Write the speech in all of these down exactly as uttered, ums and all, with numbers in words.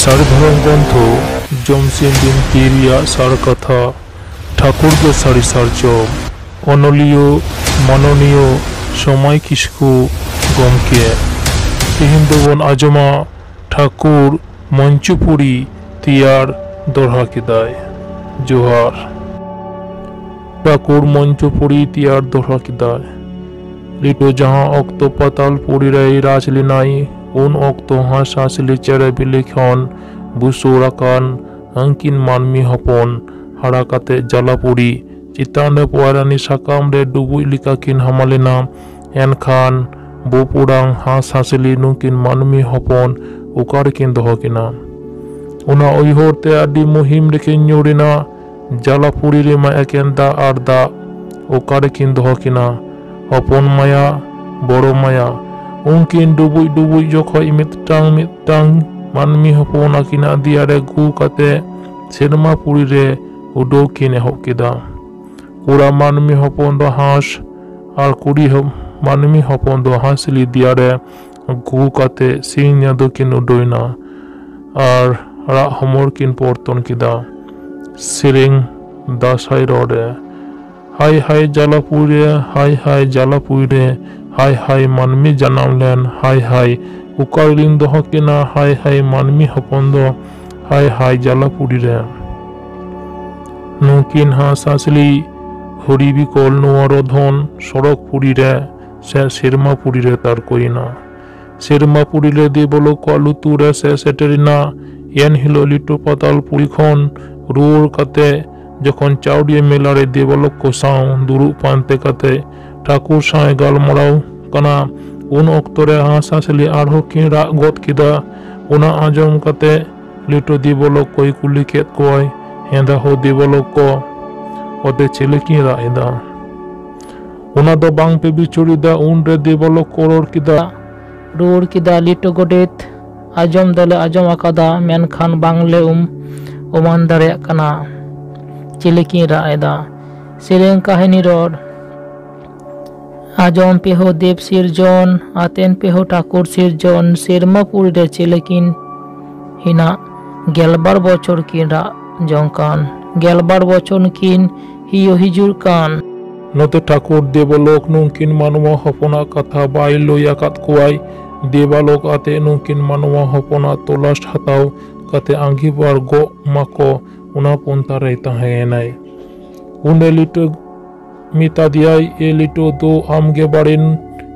ᱥᱟᱹᱨᱤ ᱫᱷᱚᱨᱚᱢ ᱜᱨᱚᱱᱛᱷᱚ ᱡᱚᱢᱥᱤᱢ ᱵᱤᱱᱛᱤ ᱨᱮᱭᱟᱜ ᱥᱟᱨ ᱠᱟᱛᱷᱟ᱾ ᱴᱷᱟᱹᱠᱩᱨ ᱜᱮ ᱥᱟᱹᱨᱤ ᱥᱟᱨᱡᱚᱢ᱾ ᱚᱱᱚᱞᱤᱭᱟᱹ ᱢᱟᱱᱚᱱᱤᱭᱟᱹ ᱥᱚᱢᱟᱭ ᱠᱤᱥᱠᱩ ᱜᱚᱢᱠᱮ᱾ ᱛᱮᱦᱮᱧ ᱫᱚᱵᱚᱱ ᱟᱸᱡᱚᱢᱟ ᱴᱷᱟᱹᱠᱩᱨ ᱢᱚᱧᱪᱩᱯᱩᱨᱤ ᱛᱮᱭᱟᱨ ᱫᱚᱦᱲᱟ ᱠᱮᱫᱟᱭ᱾ ᱡᱚᱦᱟᱨ᱾ ᱴᱷᱟᱹᱠᱩᱨ ᱢᱚᱧᱪᱩᱯᱩᱨᱤ ᱛᱮᱭᱟᱨ ᱫᱚᱦᱲᱟ ᱠᱮᱫᱟᱭ᱾ ᱞᱤᱴᱟᱹ ᱡᱟᱦᱟᱸ ᱚᱠᱛᱚ ᱯᱟᱛᱟᱞᱯᱩᱨᱤ ᱨᱮᱭ ᱨᱟᱡᱽ ᱞᱮᱱᱟᱭ, ᱩᱱ ᱚᱠᱛᱚ ᱦᱟᱸᱥ ᱦᱟᱸᱥᱞᱤ ᱪᱮᱬᱮ ᱵᱤᱞᱤ ᱠᱷᱚᱱ ᱵᱩᱥᱟᱹᱲ ᱟᱠᱟᱱ ᱩᱱᱠᱤᱱ ᱢᱟᱹᱱᱢᱤ ᱦᱚᱯᱚᱱ ᱦᱟᱨᱟ ᱠᱟᱛᱮ ᱡᱟᱞᱟᱯᱩᱨᱤ ᱪᱮᱛᱟᱱ ᱨᱮ ᱯᱚᱭᱨᱟᱱᱤ ᱥᱟᱠᱟᱢ ᱨᱮ ᱰᱩᱵᱩᱡ ᱞᱮᱠᱟ ᱠᱤᱱ ᱦᱟᱢᱟᱞ ᱮᱱᱟ᱾ ᱮᱱᱠᱷᱟᱱ ᱵᱚᱯᱩᱲᱟᱝ ᱦᱟᱸᱥ ᱦᱟᱸᱥᱞᱤ ᱱᱩᱠᱤᱱ ᱢᱟᱹᱱᱢᱤ ᱦᱚᱯᱚᱱ ᱚᱠᱟ ᱨᱮᱠᱤᱱ ᱫᱚᱦᱚ ᱠᱤᱱᱟ? ᱚᱱᱟ ᱩᱭᱦᱟᱹᱨ ᱛᱮ ᱟᱹᱰᱤ ᱢᱩᱦᱤᱢ ᱨᱮᱠᱤᱱ ᱧᱩᱨ ᱮᱱᱟ᱾ ᱡᱟᱞᱟᱯᱩᱨᱤ ᱨᱮᱢᱟ ᱮᱠᱮᱱ ᱫᱟᱜ ᱟᱨ ᱫᱟᱜ, ᱚᱠᱟ ᱨᱮᱠᱤᱱ ᱫᱚᱦᱚ ᱠᱤᱱᱟ ᱦᱚᱯᱚᱱ ᱢᱟᱭᱟ, ᱵᱚᱲᱚ ᱢᱟᱭᱟ? ᱩᱱᱠᱤᱱ ᱰᱩᱵᱩᱡ ᱰᱩᱵᱩᱡ ᱡᱚᱠᱷᱚᱡ ᱢᱤᱫᱴᱟᱝ ᱢᱤᱫᱴᱟᱝ ᱢᱟᱹᱱᱢᱤ ᱦᱚᱯᱚᱱ ᱟᱹᱠᱤᱱᱟᱜ ᱫᱮᱭᱟ ᱨᱮ ᱜᱩ ᱠᱟᱛᱮ ᱥᱮᱨᱢᱟ ᱯᱩᱨᱤ ᱨᱮ ᱩᱰᱟᱹᱣ ᱠᱤᱱ ᱮᱦᱚᱵ ᱠᱮᱫᱟ᱾ ᱠᱚᱲᱟ ᱢᱟᱹᱱᱢᱤ ᱦᱚᱯᱚᱱ ᱫᱚ ᱦᱟᱸᱥ ᱟᱨ ᱠᱩᱲᱤ ᱦᱚ-, ᱢᱟᱹᱱᱢᱤ ᱦᱚᱯᱚᱱ ᱫᱚ ᱦᱟᱸᱥᱞᱤ ᱫᱮᱭᱟ ᱨᱮ ᱜᱩ ᱠᱟᱛᱮ ᱥᱤᱧ ᱧᱤᱫᱟᱹ ᱠᱤᱱ ᱩᱰᱟᱹᱣ ᱮᱱᱟ ᱟᱨ ᱨᱟᱜ ᱦᱚᱢᱚᱨ ᱠᱤᱱ ᱯᱚᱨᱛᱚᱱ ᱠᱮᱫᱟ᱾ ᱥᱮᱨᱮᱧ ᱫᱟᱸᱥᱟᱭ ᱨᱚᱲ ᱨᱮ᱾ ᱦᱟᱭ ᱦᱟᱭ ᱡᱟᱞᱟᱯᱩᱨᱤ ᱨᱮ, ᱦᱟᱭ ᱦᱟᱭ ᱡᱟᱞᱟᱯᱩᱨᱤ ᱨᱮ, ᱦᱟᱭ ᱦᱟᱭ ᱢᱟᱹᱱᱢᱤ ᱡᱟᱱᱟᱢ ᱞᱮᱱ, ᱦᱟᱭ ᱦᱟᱭ ᱚᱠᱟ ᱨᱮᱞᱤᱧ ᱫᱚᱦᱚ ᱠᱤᱱᱟ, ᱦᱟᱭ ᱦᱟᱭ ᱢᱟᱹᱱᱢᱤ ᱦᱚᱯᱚᱱ ᱫᱚ, ᱦᱟᱭ ᱦᱟᱭ ᱡᱟᱞᱟᱯᱩᱨᱤ ᱨᱮ᱾ ᱱᱩᱠᱤᱱ ᱦᱟᱸᱥ ᱦᱟᱸᱥᱞᱤ ᱦᱚᱨᱤ ᱵᱤᱠᱚᱞ ᱱᱚᱣᱟ ᱨᱚᱫᱷᱚᱱ ᱥᱚᱲᱚᱠ ᱯᱩᱨᱤ ᱨᱮ ᱥᱮ ᱥᱮᱨᱢᱟ ᱯᱩᱨᱤ ᱨᱮ ᱛᱟᱨᱠᱚᱭᱮᱱᱟ᱾ ᱥᱮᱨᱢᱟ ᱯᱩᱨᱤ ᱨᱮ ᱫᱮᱵᱚᱞᱳᱠ ᱠᱚᱣᱟᱜ ᱞᱩᱛᱩᱨ ᱨᱮ ᱥᱮ ᱥᱮᱴᱮᱨᱮᱱᱟ᱾ ᱮᱱ ᱦᱤᱞᱳᱜ ᱞᱤᱴᱟᱹ ᱯᱟᱛᱟᱞ ᱯᱩᱨᱤ ᱠᱷᱚᱱ ᱨᱩᱣᱟᱹᱲ ᱠᱟᱛᱮ ᱡᱚᱠᱷᱚᱱ ᱪᱟᱣᱰᱤᱭᱟᱹ ᱢᱮᱞᱟ ᱨᱮ ᱫᱮᱵᱚᱞᱳᱠ ᱠᱚ ᱥᱟᱶ ᱫᱩᱲᱩᱵ ᱯᱟᱱᱛᱮ ᱠᱟᱛᱮ ᱴᱷᱟᱹᱠᱩᱨ ᱥᱟᱶ ᱮ ᱜᱟᱞᱢᱟᱨᱟᱣ ᱠᱟᱱᱟ, ᱩᱱ ᱚᱠᱛᱚ ᱨᱮ ᱦᱟᱸᱥ ᱦᱟᱸᱥᱞᱤ ᱟᱨᱦᱚᱸ ᱠᱤᱱ ᱨᱟᱜ ᱜᱚᱫ ᱠᱮᱫᱟ᱾ ᱚᱱᱟ ᱟᱸᱡᱚᱢ ᱠᱟᱛᱮ ᱞᱤᱴᱟᱹ ᱫᱮᱵᱚᱞᱳᱠ ᱠᱚᱭ ᱠᱩᱞᱤ ᱠᱮᱫ ᱠᱚᱣᱟᱭ, ᱦᱮᱸᱫᱟ ᱦᱳ ᱫᱮᱵᱚᱞᱳᱠ ᱠᱚ, ᱚᱛᱮ ᱪᱤᱞᱤ ᱠᱤᱱ ᱨᱟᱜ ᱮᱫᱟ? ᱚᱱᱟ ᱫᱚ ᱵᱟᱝ ᱯᱮ ᱵᱤᱪᱟᱹᱨ ᱮᱫᱟ? ᱩᱱᱨᱮ ᱫᱮᱵᱚᱞᱳᱠ ᱠᱚ ᱨᱚᱲ ᱠᱮᱫᱟ᱾ ᱨᱩᱣᱟᱹᱲ ᱠᱮᱫᱟ ᱞᱤᱴᱟᱹ ᱜᱚᱰᱮᱛ, ᱟᱸᱡᱚᱢ ᱫᱚᱞᱮ ᱟᱸᱡᱚᱢ ᱟᱠᱟᱫᱟ, ᱢᱮᱱᱠᱷᱟᱱ ᱵᱟᱝᱞᱮ ᱩᱢ ᱚᱢᱟᱱ ᱫᱟᱲᱮᱭᱟᱜ ᱠᱟᱱᱟ᱾ ᱪᱤᱞᱤ ᱠᱤᱱ ᱨᱟᱜ ᱮᱫᱟ? ᱥᱮᱨᱮᱧ ᱠᱟᱹᱦᱱᱤ ᱨᱚᱲ᱾ ᱟᱸᱡᱚᱢ ᱯᱮ ᱦᱳ ᱫᱮᱵ ᱥᱤᱨᱡᱚᱱ, ᱟᱛᱮᱱ ᱯᱮ ᱦᱳ ᱴᱷᱟᱹᱠᱩᱨ ᱥᱤᱨᱡᱚᱱ, ᱥᱮᱨᱢᱟ ᱯᱩᱨᱤ ᱨᱮ ᱪᱤᱞᱤ ᱠᱤᱱ ᱦᱮᱱᱟᱜ ᱜᱮᱞᱵᱟᱨ ᱵᱚᱪᱷᱚᱨ ᱠᱤᱱ ᱨᱟᱜ ᱡᱚᱝ ᱠᱟᱱ, ᱜᱮᱞᱵᱟᱨ ᱵᱚᱪᱷᱚᱨ ᱠᱤᱱ ᱦᱤᱭᱳ ᱦᱤᱡᱩᱜ ᱠᱟᱱ᱾ ᱱᱚᱛᱮ ᱴᱷᱟᱹᱠᱩᱨ ᱫᱮᱵᱚᱞᱳᱠ ᱱᱩᱝᱠᱤᱱ ᱢᱟᱱᱣᱟ ᱦᱚᱯᱚᱱᱟᱜ ᱠᱟᱛᱷᱟ ᱵᱟᱭ ᱞᱟᱹᱭ ᱟᱠᱟᱫ ᱠᱚᱣᱟᱭ᱾ ᱫᱮᱵᱟᱞᱳᱠ ᱟᱛᱮ ᱱᱩᱝᱠᱤᱱ ᱢᱟᱱᱣᱟ ᱦᱚᱯᱚᱱᱟᱜ ᱛᱚᱞᱟᱥ ᱦᱟᱛᱟᱣ ᱠᱟᱛᱮ ᱟᱸᱜᱤᱵᱷᱟᱨ ᱜᱚᱜ ᱢᱟᱠᱚ, ᱚᱱᱟ ᱯᱚᱱᱛᱷᱟ ᱨᱮᱭ ᱛᱟᱦᱮᱸᱭᱮᱱᱟᱭ᱾ ᱩᱱᱨᱮ ᱞᱤᱴᱟᱹ ᱢᱮᱛᱟ ᱫᱮᱭᱟᱭ, "ᱮ ᱞᱤᱴᱟᱹ ᱫᱚ, ᱟᱢ ᱜᱮ ᱵᱟᱲᱮ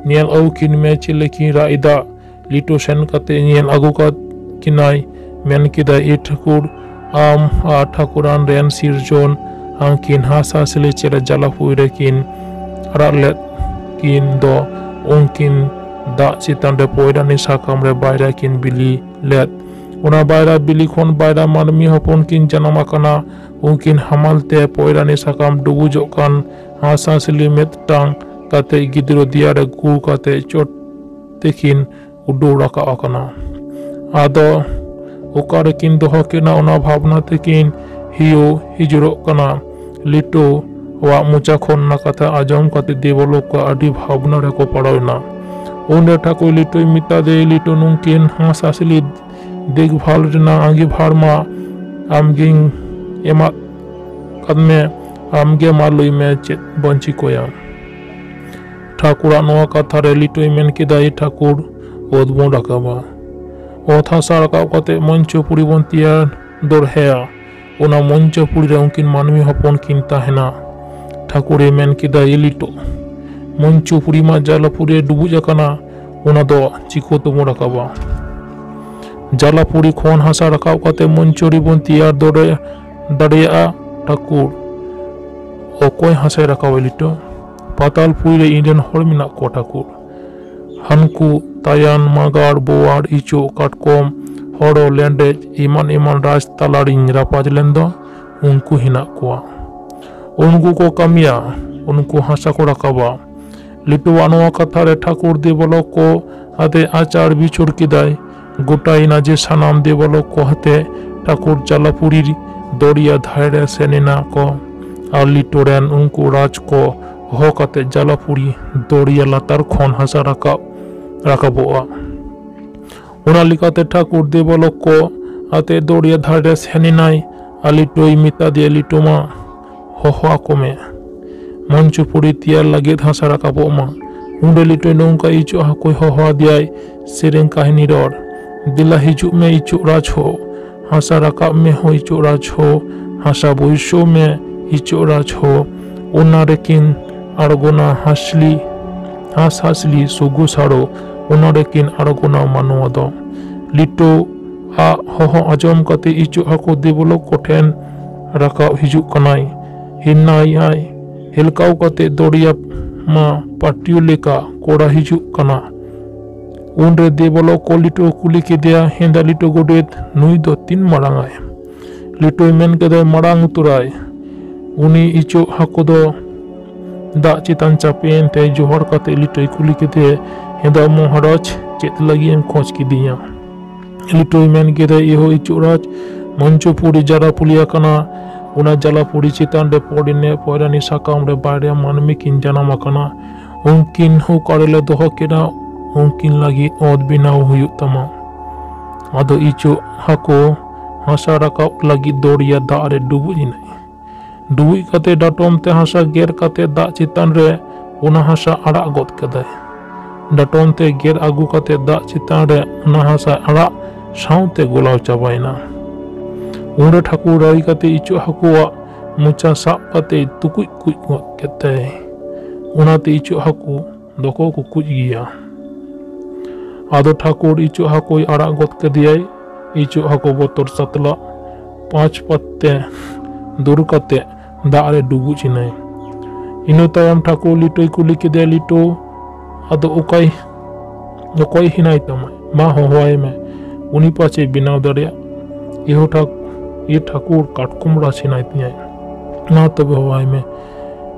ᱧᱮᱞ ᱟᱹᱜᱩ ᱠᱤᱱ ᱢᱮ, ᱪᱮᱫ ᱞᱮᱠᱤᱱ ᱨᱟᱜ ᱮᱫᱟ?" ᱞᱤᱴᱟᱹ ᱥᱮᱱ ᱠᱟᱛᱮ ᱧᱮᱞ ᱟᱹᱜᱩ ᱠᱟᱫ ᱠᱤᱱᱟᱭ᱾ ᱢᱮᱱ ᱠᱮᱫᱟᱭ, "ᱮ ᱴᱷᱟᱹᱠᱩᱨ, ᱟᱢ ᱟᱨ ᱴᱷᱟᱹᱠᱩᱨᱟᱱ ᱨᱮᱱ ᱥᱤᱨᱡᱚᱱ, ᱟᱢᱠᱤᱱ ᱦᱟᱸᱥ ᱦᱟᱸᱥᱞᱤ ᱪᱮᱬᱮ ᱡᱟᱞᱟᱯᱩᱭ ᱨᱮᱠᱤᱱ ᱨᱟᱜ ᱞᱮᱫ ᱠᱤᱱ ᱫᱚ, ᱩᱱᱠᱤᱱ ᱫᱟᱜ ᱪᱮᱛᱟᱱ ᱨᱮ ᱯᱚᱭᱨᱟᱱᱤ ᱥᱟᱠᱟᱢ ᱨᱮ ᱵᱟᱭᱨᱟ ᱠᱤᱱ ᱵᱤᱞᱤ ᱞᱮᱫ᱾ ᱚᱱᱟ ᱵᱟᱭᱨᱟ ᱵᱤᱞᱤ ᱠᱷᱚᱱ ᱵᱟᱭᱨᱟ ᱢᱟᱹᱱᱢᱤ ᱦᱚᱯᱚᱱ ᱠᱤᱱ ᱡᱟᱱᱟᱢ ᱟᱠᱟᱱᱟ᱾ ᱩᱱᱠᱤᱱ ᱦᱟᱢᱟᱞ ᱛᱮ ᱯᱚᱭᱨᱟᱱᱤ ᱥᱟᱠᱟᱢ ᱰᱩᱵᱩᱡᱚᱜ ᱠᱟᱱ ᱦᱟᱸᱥ ᱦᱟᱸᱥᱞᱤ ᱢᱤᱫᱴᱟᱝ ᱠᱟᱛᱮ ᱜᱤᱫᱽᱨᱟᱹ ᱫᱮᱭᱟ ᱨᱮ ᱜᱩᱨ ᱠᱟᱛᱮ ᱪᱚᱴ ᱛᱮᱠᱤᱱ ᱩᱰᱟᱹᱣ ᱨᱟᱠᱟᱵ ᱟᱠᱟᱱᱟ᱾ ᱟᱫᱚ ᱚᱠᱟ ᱨᱮᱠᱤᱱ ᱫᱚᱦᱚ ᱠᱤᱱᱟ, ᱚᱱᱟ ᱵᱷᱟᱵᱽᱱᱟ ᱛᱮᱠᱤᱱ ᱦᱤᱭᱳ ᱦᱤᱡᱩᱨᱚᱜ ᱠᱟᱱᱟ᱾" ᱞᱤᱴᱟᱹᱣᱟᱜ ᱢᱚᱪᱟ ᱠᱷᱚᱱ ᱚᱱᱟ ᱠᱟᱛᱷᱟ ᱟᱸᱡᱚᱢ ᱠᱟᱛᱮ ᱫᱮᱵᱚᱞᱳᱠ ᱠᱚ ᱟᱹᱰᱤ ᱵᱷᱟᱵᱽᱱᱟ ᱨᱮᱠᱚ ᱯᱟᱲᱟᱣ ᱮᱱᱟ᱾ ᱩᱱᱨᱮ ᱴᱷᱟᱹᱠᱩᱨ ᱞᱤᱴᱟᱹᱭ ᱢᱮᱛᱟ ᱫᱮ, "ᱞᱤᱴᱟᱹ, ᱱᱩᱝᱠᱤᱱ ᱦᱟᱸᱥ ᱦᱟᱸᱥᱞᱤ ᱫᱮᱠᱷᱵᱷᱟᱞ ᱨᱮᱱᱟᱜ ᱟᱸᱜᱤᱵᱷᱟᱨ ᱢᱟ ᱟᱢᱜᱤᱧ ᱮᱢᱟᱫ ᱠᱟᱫ ᱢᱮ, ᱟᱢᱜᱮ ᱢᱟ ᱞᱟᱹᱭ ᱢᱮ, ᱪᱮᱫ ᱵᱚᱱ ᱪᱤᱠᱟᱹᱭᱟ?" ᱴᱷᱟᱹᱠᱩᱨᱟᱜ ᱱᱚᱣᱟ ᱠᱟᱛᱷᱟ ᱨᱮ ᱞᱤᱴᱟᱹᱭ ᱢᱮᱱ ᱠᱮᱫᱟ, "ᱮ ᱴᱷᱟᱹᱠᱩᱨ, ᱚᱛ ᱵᱚᱱ ᱨᱟᱠᱟᱵᱟ᱾ ᱚᱛ ᱦᱟᱥᱟ ᱨᱟᱠᱟᱵ ᱠᱟᱛᱮ ᱢᱚᱧᱪᱚᱯᱩᱨᱤ ᱵᱚᱱ ᱛᱮᱭᱟᱨ ᱫᱚᱲᱦᱟᱭᱟ᱾ ᱚᱱᱟ ᱢᱚᱧᱪᱚᱯᱩᱨᱤ ᱨᱮ ᱩᱱᱠᱤᱱ ᱢᱟᱹᱱᱢᱤ ᱦᱚᱯᱚᱱ ᱠᱤᱱ ᱛᱟᱦᱮᱱᱟ᱾" ᱴᱷᱟᱹᱠᱩᱨᱮ ᱢᱮᱱ ᱠᱮᱫᱟ, "ᱮ ᱞᱤᱴᱟᱹ, ᱢᱚᱧᱪᱚᱯᱩᱨᱤ ᱢᱟ ᱡᱟᱞᱟᱯᱩᱨᱤ ᱨᱮ ᱰᱩᱵᱩᱡ ᱟᱠᱟᱱᱟ, ᱚᱱᱟ ᱫᱚ ᱪᱤᱠᱟᱹ ᱛᱮᱵᱚᱱ ᱨᱟᱠᱟᱵᱟ?" "ᱡᱟᱞᱟᱯᱩᱨᱤ ᱠᱷᱚᱱ ᱦᱟᱥᱟ ᱨᱟᱠᱟᱵ ᱠᱟᱛᱮ ᱢᱚᱧᱪᱚᱯᱩᱨᱤ ᱵᱚᱱ ᱛᱮᱭᱟᱨ ᱫᱚᱲᱦᱟ ᱫᱟᱲᱮᱭᱟᱜᱼᱟ ᱴᱷᱟᱹᱠᱩᱨ᱾ ᱚᱠᱚᱭ ᱦᱟᱥᱟᱭ ᱨᱟᱠᱟᱵᱟ ᱞᱤᱴᱟᱹ? ᱯᱟᱛᱟᱞᱯᱩᱨᱤ ᱨᱮ ᱤᱧ ᱨᱮᱱ ᱦᱚᱲ ᱢᱮᱱᱟᱜ ᱠᱚᱣᱟ ᱴᱷᱟᱹᱠᱩᱨ᱾ ᱦᱟᱹᱱᱠᱩ ᱛᱟᱭᱟᱱ, ᱢᱟᱜᱟᱲ, ᱵᱳᱣᱟᱲ, ᱤᱪᱚᱜ, ᱠᱟᱴᱠᱚᱢ, ᱦᱚᱲᱚ, ᱞᱮᱸᱰᱮᱡ ᱮᱢᱟᱱ ᱮᱢᱟᱱ ᱨᱟᱡᱽ ᱛᱟᱞᱟ ᱨᱤᱧ ᱨᱟᱯᱟᱡᱽ ᱞᱮᱱ ᱫᱚ, ᱩᱱᱠᱩ ᱦᱮᱱᱟᱜ ᱠᱚᱣᱟ᱾ ᱩᱱᱠᱩ ᱠᱚ ᱠᱟᱹᱢᱤᱭᱟ, ᱩᱱᱠᱩ ᱦᱟᱥᱟ ᱠᱚ ᱨᱟᱠᱟᱵᱟ᱾" ᱞᱤᱴᱟᱹᱣᱟᱜ ᱱᱚᱣᱟ ᱠᱟᱛᱷᱟ ᱨᱮ ᱴᱷᱟᱹᱠᱩᱨ ᱫᱮᱵᱚᱞᱳᱠ ᱠᱚ ᱟᱛᱮ ᱟᱪᱟᱨ ᱵᱤᱪᱟᱹᱨ ᱠᱮᱫᱟᱭ᱾ ᱜᱚᱴᱟᱭᱮᱱᱟ ᱡᱮ ᱥᱟᱱᱟᱢ ᱫᱮᱵᱚᱞᱳᱠ ᱠᱚ ᱟᱛᱮ ᱴᱷᱟᱹᱠᱩᱨ ᱡᱟᱞᱟᱯᱩᱨᱤ ᱫᱚᱨᱭᱟ ᱫᱷᱟᱨᱮ ᱨᱮ ᱥᱮᱱ ᱮᱱᱟ ᱠᱚ ᱟᱨ ᱞᱤᱴᱟᱹ ᱨᱮᱱ ᱩᱱᱠᱩ ᱨᱟᱡᱽ ᱠᱚ ᱦᱚᱦᱚ ᱠᱟᱛᱮ ᱡᱟᱞᱟᱯᱩᱨᱤ ᱫᱚᱨᱭᱟ ᱞᱟᱛᱟᱨ ᱠᱷᱚᱱ ᱦᱟᱥᱟ ᱨᱟᱠᱟᱵ ᱨᱟᱠᱟᱵᱚᱜᱼᱟ᱾ ᱚᱱᱟ ᱞᱮᱠᱟᱛᱮ ᱴᱷᱟᱹᱠᱩᱨ ᱫᱮᱵᱚᱞᱳᱠ ᱠᱚ ᱟᱛᱮ ᱫᱚᱨᱭᱟ ᱫᱷᱟᱨᱮ ᱥᱮᱱ ᱮᱱᱟᱭ᱾ ᱟᱨ ᱞᱤᱴᱚᱭ ᱢᱮᱛᱟ ᱫᱮᱭᱟ, ᱞᱤᱴᱚ ᱢᱟ, ᱦᱚᱦᱚ ᱟᱠᱚ ᱢᱮ, ᱢᱚᱧᱪᱚᱯᱩᱨᱤ ᱛᱮᱭᱟᱨ ᱞᱟᱹᱜᱤᱫ ᱦᱟᱥᱟ ᱨᱟᱠᱟᱵᱚᱜ ᱢᱟ᱾ ᱩᱱᱨᱮ ᱞᱤᱴᱚᱭ ᱱᱚᱝᱠᱟ ᱤᱪᱚᱜ ᱦᱟᱹᱠᱩᱭ ᱦᱚᱦᱚ ᱟᱫᱮᱭᱟᱭ, ᱥᱮᱨᱮᱧ ᱠᱟᱹᱦᱱᱤ ᱨᱚᱲ᱾ ᱫᱮᱞᱟ ᱦᱤᱡᱩᱜ ᱢᱮ ᱤᱪᱚᱜ ᱨᱟᱡᱽ ᱦᱚ, ᱦᱟᱥᱟ ᱨᱟᱠᱟᱵ ᱢᱮ ᱦᱚ ᱤᱪᱚᱜ ᱨᱟᱡᱽ ᱦᱚ, ᱦᱟᱥᱟ ᱵᱟᱹᱭᱥᱟᱹᱣ ᱢᱮ ᱤᱪᱚᱜ ᱨᱟᱡᱽ ᱦᱚ᱾ ᱚᱱᱟ ᱨᱮᱠᱤᱱ ᱟᱬᱜᱚᱱᱟ ᱦᱟᱸᱥᱞᱤ, ᱦᱟᱸᱥ ᱦᱟᱸᱥᱞᱤ ᱥᱩᱜᱩ ᱥᱟᱲᱚ, ᱚᱱᱟ ᱨᱮᱠᱤᱱ ᱟᱬᱜᱚᱱᱟ ᱢᱟᱱᱣᱟ ᱫᱚ᱾ ᱞᱤᱴᱚ ᱟᱜ ᱦᱚᱦᱚ ᱟᱸᱡᱚᱢ ᱠᱟᱛᱮ ᱤᱪᱚᱜ ᱦᱟᱹᱠᱩ ᱫᱮᱵᱚᱞᱳᱠ ᱠᱚᱴᱷᱮᱱ ᱨᱟᱠᱟᱵ ᱦᱤᱡᱩᱜ ᱠᱟᱱᱟᱭ᱾ ᱦᱮᱱᱟᱭᱟᱭ ᱦᱮᱞᱠᱟᱣ ᱠᱟᱛᱮ ᱫᱚᱨᱭᱟ ᱢᱟ ᱯᱟᱹᱴᱤᱭᱟᱹ ᱞᱮᱠᱟ ᱠᱚᱲᱟ ᱦᱤᱡᱩᱜ ᱠᱟᱱᱟ᱾ ᱩᱱᱨᱮ ᱫᱮᱵᱚᱞᱳᱠ ᱠᱚ ᱞᱤᱴᱚ ᱠᱩᱞᱤ ᱠᱮᱫᱮᱭᱟ, ᱦᱮᱸᱫᱟ ᱞᱤᱴᱚ ᱜᱚᱰᱮᱛ, ᱱᱩᱭ ᱫᱚ ᱛᱤᱱ ᱢᱟᱨᱟᱝ ᱟᱭ? ᱞᱤᱴᱚᱭ ᱢᱮᱱ ᱠᱮᱫᱟᱭ, ᱢᱟᱨᱟᱝ ᱩᱛᱟᱹᱨᱟᱭ᱾ ᱩᱱᱤ ᱤᱪᱚᱜ ᱦᱟᱹᱠᱩ ᱫᱚ ᱫᱟᱜ ᱪᱮᱛᱟᱱ ᱪᱟᱯᱮᱭᱮᱱ ᱛᱮ ᱡᱚᱦᱟᱨ ᱠᱟᱛᱮ ᱞᱤᱴᱚᱭ ᱠᱩᱞᱤ ᱠᱮᱫᱮᱭᱟ, ᱦᱮᱸᱫᱟ ᱢᱚᱦᱟᱨᱟᱡᱽ, ᱪᱮᱫ ᱞᱟᱹᱜᱤᱫ ᱮᱢ ᱠᱷᱚᱡᱽ ᱠᱤᱫᱤᱧᱟ? ᱞᱤᱴᱚᱭ ᱢᱮᱱ ᱠᱮᱫᱟ, ᱮᱦᱳ ᱤᱪᱚᱜ ᱨᱟᱡᱽ, ᱢᱚᱧᱪᱚᱯᱩᱨᱤ ᱡᱟᱞᱟᱯᱩᱞᱤ ᱟᱠᱟᱱᱟ᱾ ᱚᱱᱟ ᱡᱟᱞᱟᱯᱩᱨᱤ ᱪᱮᱛᱟᱱ ᱨᱮ ᱯᱚᱨᱤᱱᱮ ᱯᱚᱭᱨᱟᱱᱤ ᱥᱟᱠᱟᱢ ᱨᱮ ᱵᱟᱨᱭᱟ ᱢᱟᱹᱱᱢᱤ ᱠᱤᱱ ᱡᱟᱱᱟᱢ ᱟᱠᱟᱱᱟ᱾ ᱩᱱᱠᱤᱱ ᱚᱠᱟ ᱨᱮᱞᱮ ᱫᱚᱦᱚ ᱠᱤᱱᱟ, ᱩᱱᱠᱤᱱ ᱞᱟᱹᱜᱤᱫ ᱚᱛ ᱵᱮᱱᱟᱣ ᱦᱩᱭᱩᱜ ᱛᱟᱢᱟ᱾ ᱟᱫᱚ ᱤᱪᱚᱜ ᱦᱟᱹᱠᱩ ᱦᱟᱥᱟ ᱨᱟᱠᱟᱵ ᱞᱟᱹᱜᱤᱫ ᱫᱚᱨᱭᱟ ᱫᱟᱜ ᱨᱮ ᱰᱩᱵᱩᱡ ᱮᱱᱟᱭ᱾ ᱰᱩᱵᱩᱡ ᱠᱟᱛᱮ ᱰᱟᱴᱚᱢ ᱛᱮ ᱦᱟᱥᱟ ᱜᱮᱨ ᱠᱟᱛᱮ ᱫᱟᱜ ᱪᱮᱛᱟᱱ ᱨᱮ ᱚᱱᱟ ᱦᱟᱥᱟ ᱟᱲᱟᱜ ᱜᱚᱫ ᱠᱮᱫᱟᱭ᱾ ᱰᱟᱴᱚᱢ ᱛᱮ ᱜᱮᱨ ᱟᱹᱜᱩ ᱠᱟᱛᱮ ᱫᱟᱜ ᱪᱮᱛᱟᱱ ᱨᱮ ᱚᱱᱟ ᱦᱟᱥᱟ ᱟᱲᱟᱜ ᱥᱟᱶᱛᱮ ᱜᱚᱞᱟᱣ ᱪᱟᱵᱟᱭᱮᱱᱟ᱾ ᱩᱱᱨᱮ ᱴᱷᱟᱹᱠᱩᱨ ᱨᱟᱹᱜᱤ ᱠᱟᱛᱮ ᱤᱪᱚᱜ ᱦᱟᱹᱠᱩᱣᱟᱜ ᱢᱚᱪᱟ ᱥᱟᱵ ᱠᱟᱛᱮ ᱛᱩᱠᱩᱡ ᱠᱩᱡ ᱜᱚᱫ ᱠᱮᱫ ᱛᱟᱭᱟᱭ᱾ ᱚᱱᱟᱛᱮ ᱤᱪᱚᱜ ᱦᱟᱹᱠᱩ ᱫᱚᱠᱚ ᱠᱩᱠᱩᱡ ᱜᱮᱭᱟ᱾ ᱟᱫᱚ ᱴᱷᱟᱹᱠᱩᱨ ᱤᱪᱚᱜ ᱦᱟᱹᱠᱩᱭ ᱟᱲᱟᱜ ᱜᱚᱫ ᱠᱮᱫᱮᱭᱟᱭ᱾ ᱤᱪᱚᱜ ᱦᱟᱹᱠᱩ ᱵᱚᱛᱚᱨ ᱥᱟᱛᱞᱟᱜ ᱯᱟᱸᱪ ᱯᱟᱛ ᱛᱮ ᱫᱩᱨ ᱠᱟᱛᱮ ᱫᱟᱜ ᱨᱮ ᱰᱩᱵᱩᱡ ᱮᱱᱟᱭ᱾ ᱤᱱᱟᱹ ᱛᱟᱭᱚᱢ ᱴᱷᱟᱹᱠᱩᱨ ᱞᱤᱴᱚᱭ ᱠᱩᱞᱤ ᱠᱮᱫᱮᱭᱟ, ᱞᱤᱴᱚ, ᱟᱫᱚ ᱚᱠᱚᱭ, ᱚᱠᱚᱭ ᱦᱮᱱᱟᱭ ᱛᱟᱢᱟ? ᱢᱟ ᱦᱚᱦᱚᱣᱟᱭ ᱢᱮ, ᱩᱱᱤ ᱯᱟᱪᱮ ᱵᱮᱱᱟᱣ ᱫᱟᱲᱮᱭᱟᱜ᱾ ᱮᱦᱳ ᱴᱷᱟᱠ-, ᱮ ᱴᱷᱟᱹᱠᱩᱨ, ᱠᱟᱴᱠᱚᱢ ᱨᱟᱡᱽ ᱦᱮᱱᱟᱭ ᱛᱤᱧᱟᱭ, ᱢᱟ ᱛᱚᱵᱮ ᱦᱚᱦᱚᱣᱟᱭ ᱢᱮ᱾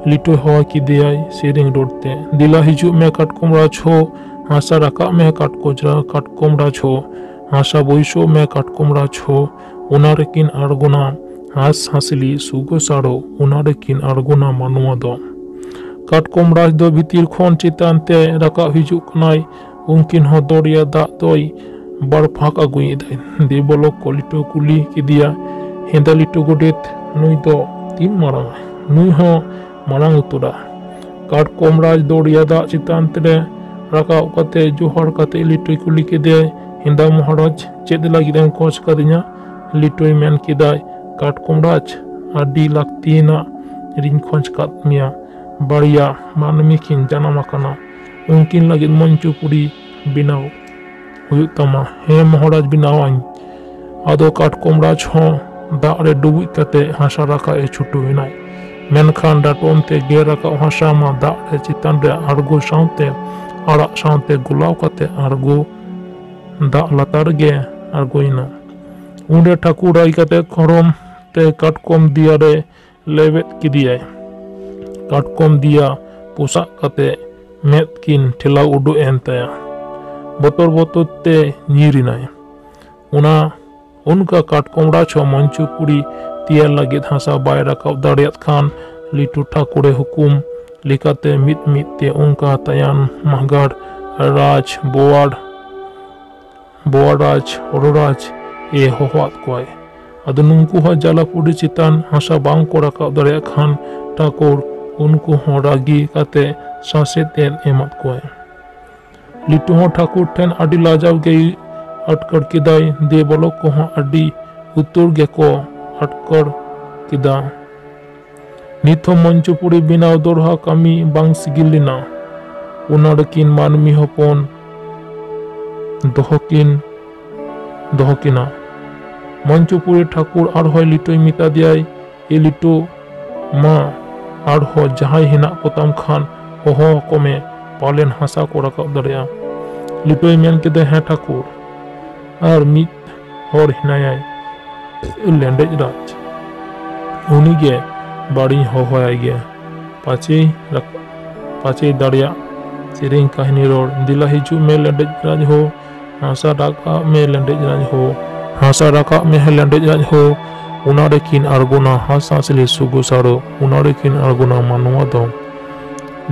ᱞᱤᱴᱚᱭ ᱦᱚᱦᱚ ᱠᱮᱫᱮᱭᱟᱭ ᱥᱮᱨᱮᱧ ᱨᱚᱲ ᱛᱮ, ᱫᱮᱞᱟ ᱦᱤᱡᱩᱜ ᱢᱮ ᱠᱟᱴᱠᱚᱢ ᱨᱟᱡᱽ ᱦᱚ, ᱦᱟᱥᱟ ᱨᱟᱠᱟᱵ ᱢᱮ ᱠᱟᱴᱠᱚᱢ ᱨᱟ-, ᱠᱟᱴᱠᱚᱢ ᱨᱟᱡᱽ ᱦᱚ, ᱦᱟᱥᱟ ᱵᱟᱹᱭᱥᱟᱹᱣ ᱢᱮ ᱠᱟᱴᱠᱚᱢ ᱨᱟᱡᱽ ᱦᱚ, ᱚᱱᱟ ᱨᱮᱠᱤᱱ ᱟᱬᱜᱚᱱᱟ ᱦᱟᱸᱥ ᱦᱟᱸᱥᱞᱤ ᱥᱩᱜᱚ ᱥᱟᱲᱚ, ᱚᱱᱟ ᱨᱮᱠᱤᱱ ᱟᱬᱜᱚᱱᱟ ᱢᱟᱱᱣᱟ ᱫᱚ᱾ ᱠᱟᱴᱠᱚᱢ ᱨᱟᱡᱽ ᱫᱚ ᱵᱷᱤᱛᱤᱨ ᱠᱷᱚᱱ ᱪᱮᱛᱟᱱ ᱛᱮ ᱨᱟᱠᱟᱵ ᱦᱤᱡᱩᱜ ᱠᱟᱱᱟᱭ, ᱩᱱᱠᱤᱱ ᱦᱚᱸ ᱫᱚᱨᱭᱟ ᱫᱟᱜ ᱫᱚᱭ ᱵᱟᱨ ᱯᱷᱟᱸᱠ ᱟᱹᱜᱩᱭᱮᱫᱟᱭ᱾ ᱫᱮᱵᱚᱞᱚᱠ ᱠᱚ ᱞᱤᱴᱩ ᱠᱩᱞᱤ ᱠᱮᱫᱮᱭᱟ, "ᱦᱮᱸᱫᱟ ᱞᱤᱴᱩ ᱜᱚᱰᱮᱛ, ᱱᱩᱭ ᱫᱚ ᱛᱤᱱ ᱢᱟᱨᱟᱝ ᱟᱭ? ᱱᱩᱭ ᱦᱚᱸ ᱢᱟᱨᱟᱝ ᱩᱛᱟᱹᱨᱟ?" ᱠᱟᱴᱠᱚᱢ ᱨᱟᱡᱽ ᱫᱚᱨᱭᱟ ᱫᱟᱜ ᱪᱮᱛᱟᱱ ᱨᱮ ᱨᱟᱠᱟᱵ ᱠᱟᱛᱮ ᱡᱚᱦᱟᱨ ᱠᱟᱛᱮ ᱞᱤᱴᱩᱭ ᱠᱩᱞᱤ ᱠᱮᱫᱮᱭᱟᱭ, "ᱦᱮᱸᱫᱟ ᱢᱚᱦᱟᱨᱟᱡᱽ, ᱪᱮᱫ ᱞᱟᱹᱜᱤᱫ ᱮᱢ ᱠᱷᱚᱡᱽ ᱠᱟᱫᱤᱧᱟ?" ᱞᱤᱴᱩᱭ ᱢᱮᱱ ᱠᱮᱫᱟᱭ, "ᱠᱟᱴᱠᱚᱢ ᱨᱟᱡᱽ, ᱟᱹᱰᱤ ᱞᱟᱹᱠᱛᱤᱭᱟᱱᱟᱜ ᱨᱤᱧ ᱠᱷᱚᱡᱽ ᱠᱟᱫ ᱢᱮᱭᱟ᱾ ᱵᱟᱨᱭᱟ ᱢᱟᱹᱱᱢᱤ ᱠᱤᱱ ᱡᱟᱱᱟᱢ ᱟᱠᱟᱱᱟ, ᱩᱱᱠᱤᱱ ᱞᱟᱹᱜᱤᱫ ᱢᱚᱧᱪᱚᱯᱩᱨᱤ ᱵᱮᱱᱟᱣ ᱦᱩᱭᱩᱜ ᱛᱟᱢᱟ᱾ ᱦᱮᱸ ᱢᱚᱦᱟᱨᱟᱡᱽ, ᱵᱮᱱᱟᱣᱟᱹᱧ᱾ ᱟᱫᱚ ᱠᱟᱴᱠᱚᱢ ᱨᱟᱡᱽ ᱦᱚᱸ ᱫᱟᱜ ᱨᱮ ᱰᱩᱵᱩᱡ ᱠᱟᱛᱮ ᱦᱟᱥᱟ ᱨᱟᱠᱟᱵ ᱮ ᱪᱷᱩᱴᱟᱹᱣ ᱮᱱᱟᱭ᱾ ᱢᱮᱱᱠᱷᱟᱱ ᱰᱟᱴᱚᱢ ᱛᱮ ᱜᱮᱨ ᱨᱟᱠᱟᱵ ᱦᱟᱥᱟ ᱢᱟ ᱫᱟᱜ ᱨᱮ ᱪᱮᱛᱟᱱ ᱨᱮ ᱟᱬᱜᱚ ᱥᱟᱶᱛᱮ ᱟᱲᱟᱜ ᱥᱟᱶᱛᱮ ᱜᱚᱞᱟᱣ ᱠᱟᱛᱮ ᱟᱬᱜᱚ ᱫᱟᱜ ᱞᱟᱛᱟᱨ ᱜᱮ ᱟᱬᱜᱚᱭᱮᱱᱟ᱾ ᱩᱱᱨᱮ ᱴᱷᱟᱹᱠᱩᱨ ᱨᱟᱹᱜᱤ ᱠᱟᱛᱮ ᱠᱷᱚᱨᱚᱢ ᱛᱮ ᱠᱟᱴᱠᱚᱢ ᱫᱮᱭᱟ ᱨᱮ ᱞᱮᱵᱮᱫ ᱠᱮᱫᱮᱭᱟᱭ᱾ ᱠᱟᱴᱠᱚᱢ ᱫᱮᱭᱟ ᱯᱚᱥᱟᱜ ᱠᱟᱛᱮ ᱢᱮᱫ ᱠᱤᱱ ᱴᱷᱮᱞᱟᱣ ᱩᱰᱩᱠ ᱮᱱ ᱛᱟᱭᱟ᱾ ᱵᱚᱛᱚᱨ ᱵᱚᱛᱚᱨ ᱛᱮ ᱧᱤᱨ ᱮᱱᱟᱭ᱾ ᱚᱱᱟ ᱚᱱᱠᱟ ᱠᱟᱴᱠᱚᱢ ᱨᱟᱡᱽ ᱦᱚᱸ ᱢᱚᱧᱪᱚᱯᱩᱨᱤ ᱛᱮᱭᱟᱨ ᱞᱟᱹᱜᱤᱫ ᱦᱟᱥᱟ ᱵᱟᱭ ᱨᱟᱠᱟᱵ ᱫᱟᱲᱮᱭᱟᱫ ᱠᱷᱟᱱ ᱞᱤᱴᱩ ᱴᱷᱟᱹᱠᱩᱨᱮ ᱦᱩᱠᱩᱢ ᱞᱮᱠᱟᱛᱮ ᱢᱤᱫ ᱢᱤᱫ ᱛᱮ ᱚᱱᱠᱟ ᱛᱟᱭᱟᱱ ᱢᱟᱜᱟᱲ ᱨᱟᱡᱽ ᱵᱳᱣᱟᱲ ᱵᱚᱣᱟᱨᱟᱡᱽ, ᱦᱚᱨᱚᱨᱟᱡᱽ ᱮ ᱦᱚᱦᱚᱣᱟᱫ ᱠᱚᱣᱟᱭ᱾ ᱟᱫᱚ ᱱᱩᱝᱠᱩ ᱦᱚᱸ ᱡᱟᱞᱟᱯᱩᱨᱤ ᱪᱮᱛᱟᱱ ᱦᱟᱥᱟ ᱵᱟᱝ ᱠᱚ ᱨᱟᱠᱟᱵ ᱫᱟᱲᱮᱭᱟᱜ ᱠᱷᱟᱱ ᱴᱷᱟᱹᱠᱩᱨ ᱩᱱᱠᱩ ᱦᱚᱸ ᱨᱟᱹᱜᱤ ᱠᱟᱛᱮ ᱥᱟᱥᱮᱛ ᱮ ᱮᱢᱟᱫ ᱠᱚᱣᱟᱭ᱾ ᱞᱤᱴᱩ ᱦᱚᱸ ᱴᱷᱟᱹᱠᱩᱨ ᱴᱷᱮᱱ ᱟᱹᱰᱤ ᱞᱟᱡᱟᱣ ᱜᱮᱭ ᱟᱴᱠᱟᱨ ᱠᱮᱫᱟᱭ᱾ ᱫᱮᱵᱚᱞᱚᱠ ᱠᱚᱦᱚᱸ ᱟᱹᱰᱤ ᱩᱛᱟᱹᱨ ᱜᱮᱠᱚ ᱟᱴᱠᱟᱨ ᱠᱮᱫᱟ᱾ ᱱᱤᱛ ᱦᱚᱸ ᱢᱚᱧᱪᱚᱯᱩᱨᱤ ᱵᱮᱱᱟᱣ ᱫᱚᱲᱦᱟ ᱠᱟᱹᱢᱤ ᱵᱟᱝ ᱥᱤᱜᱤᱞ ᱞᱮᱱᱟ᱾ ᱚᱱᱟ ᱨᱮᱠᱤᱱ ᱢᱟᱹᱱᱢᱤ ᱦᱚᱯᱚᱱ ᱫᱚᱦᱚ ᱠᱤᱱ ᱫᱚᱦᱚ ᱠᱤᱱᱟ᱾ ᱢᱚᱧᱪᱚᱯᱩᱨᱤ ᱴᱷᱟᱹᱠᱩᱨ ᱟᱨᱦᱚᱸᱭ ᱞᱤᱴᱩᱭ ᱢᱮᱛᱟ ᱫᱮᱭᱟᱭ, "ᱮ ᱞᱤᱴᱩ, ᱢᱟ ᱟᱨᱦᱚᱸ ᱡᱟᱦᱟᱸᱭ ᱦᱮᱱᱟᱜ ᱠᱚᱛᱟᱢ ᱠᱷᱟᱱ ᱦᱚᱦᱚ ᱟᱠᱚ ᱢᱮ, ᱯᱟᱞᱮᱱ ᱦᱟᱥᱟ ᱠᱚ ᱨᱟᱠᱟᱵ ᱫᱟᱲᱮᱭᱟᱜᱼᱟ᱾" ᱞᱤᱴᱩᱭ ᱢᱮᱱ ᱠᱮᱫᱟ, "ᱦᱮᱸ ᱴᱷᱟᱹᱠᱩᱨ, ᱟᱨ ᱢᱤᱫ ᱦᱚᱲ ᱦᱮᱱᱟᱭᱟᱭ, ᱞᱮᱸᱰᱮᱡ ᱨᱟᱡᱽ, ᱩᱱᱤᱜᱮ ᱵᱟᱹᱲᱤᱧ ᱦᱚᱦᱚᱭᱟᱭ ᱜᱮ᱾ ᱯᱟᱪᱮᱭ ᱨᱟᱠ-, ᱯᱟᱪᱮᱭ ᱫᱟᱲᱮᱭᱟᱜ ᱥᱮᱨᱮᱧ ᱠᱟᱹᱦᱱᱤ ᱨᱚᱲ᱾ ᱫᱮᱞᱟ ᱦᱤᱡᱩᱜ ᱢᱮ ᱞᱮᱸᱰᱮᱡ ᱨᱟᱡᱽ ᱦᱳ, ᱦᱟᱥᱟ ᱨᱟᱠᱟᱵ ᱢᱮ ᱞᱮᱸᱰᱮᱡ ᱨᱟᱡᱽ ᱦᱳ, ᱦᱟᱥᱟ ᱨᱟᱠᱟᱵ ᱢᱮ ᱦᱮ ᱞᱮᱸᱰᱮᱡ ᱨᱟᱡᱽ ᱦᱳ᱾" ᱚᱱᱟ ᱨᱮᱠᱤᱱ ᱟᱬᱜᱚᱱᱟ ᱦᱟᱸᱥ ᱦᱟᱸᱥᱞᱤ ᱥᱩᱜᱩ ᱥᱟᱲᱚ, ᱚᱱᱟ ᱨᱮᱠᱤᱱ ᱟᱬᱜᱚᱱᱟ ᱢᱟᱱᱣᱟ ᱫᱚ᱾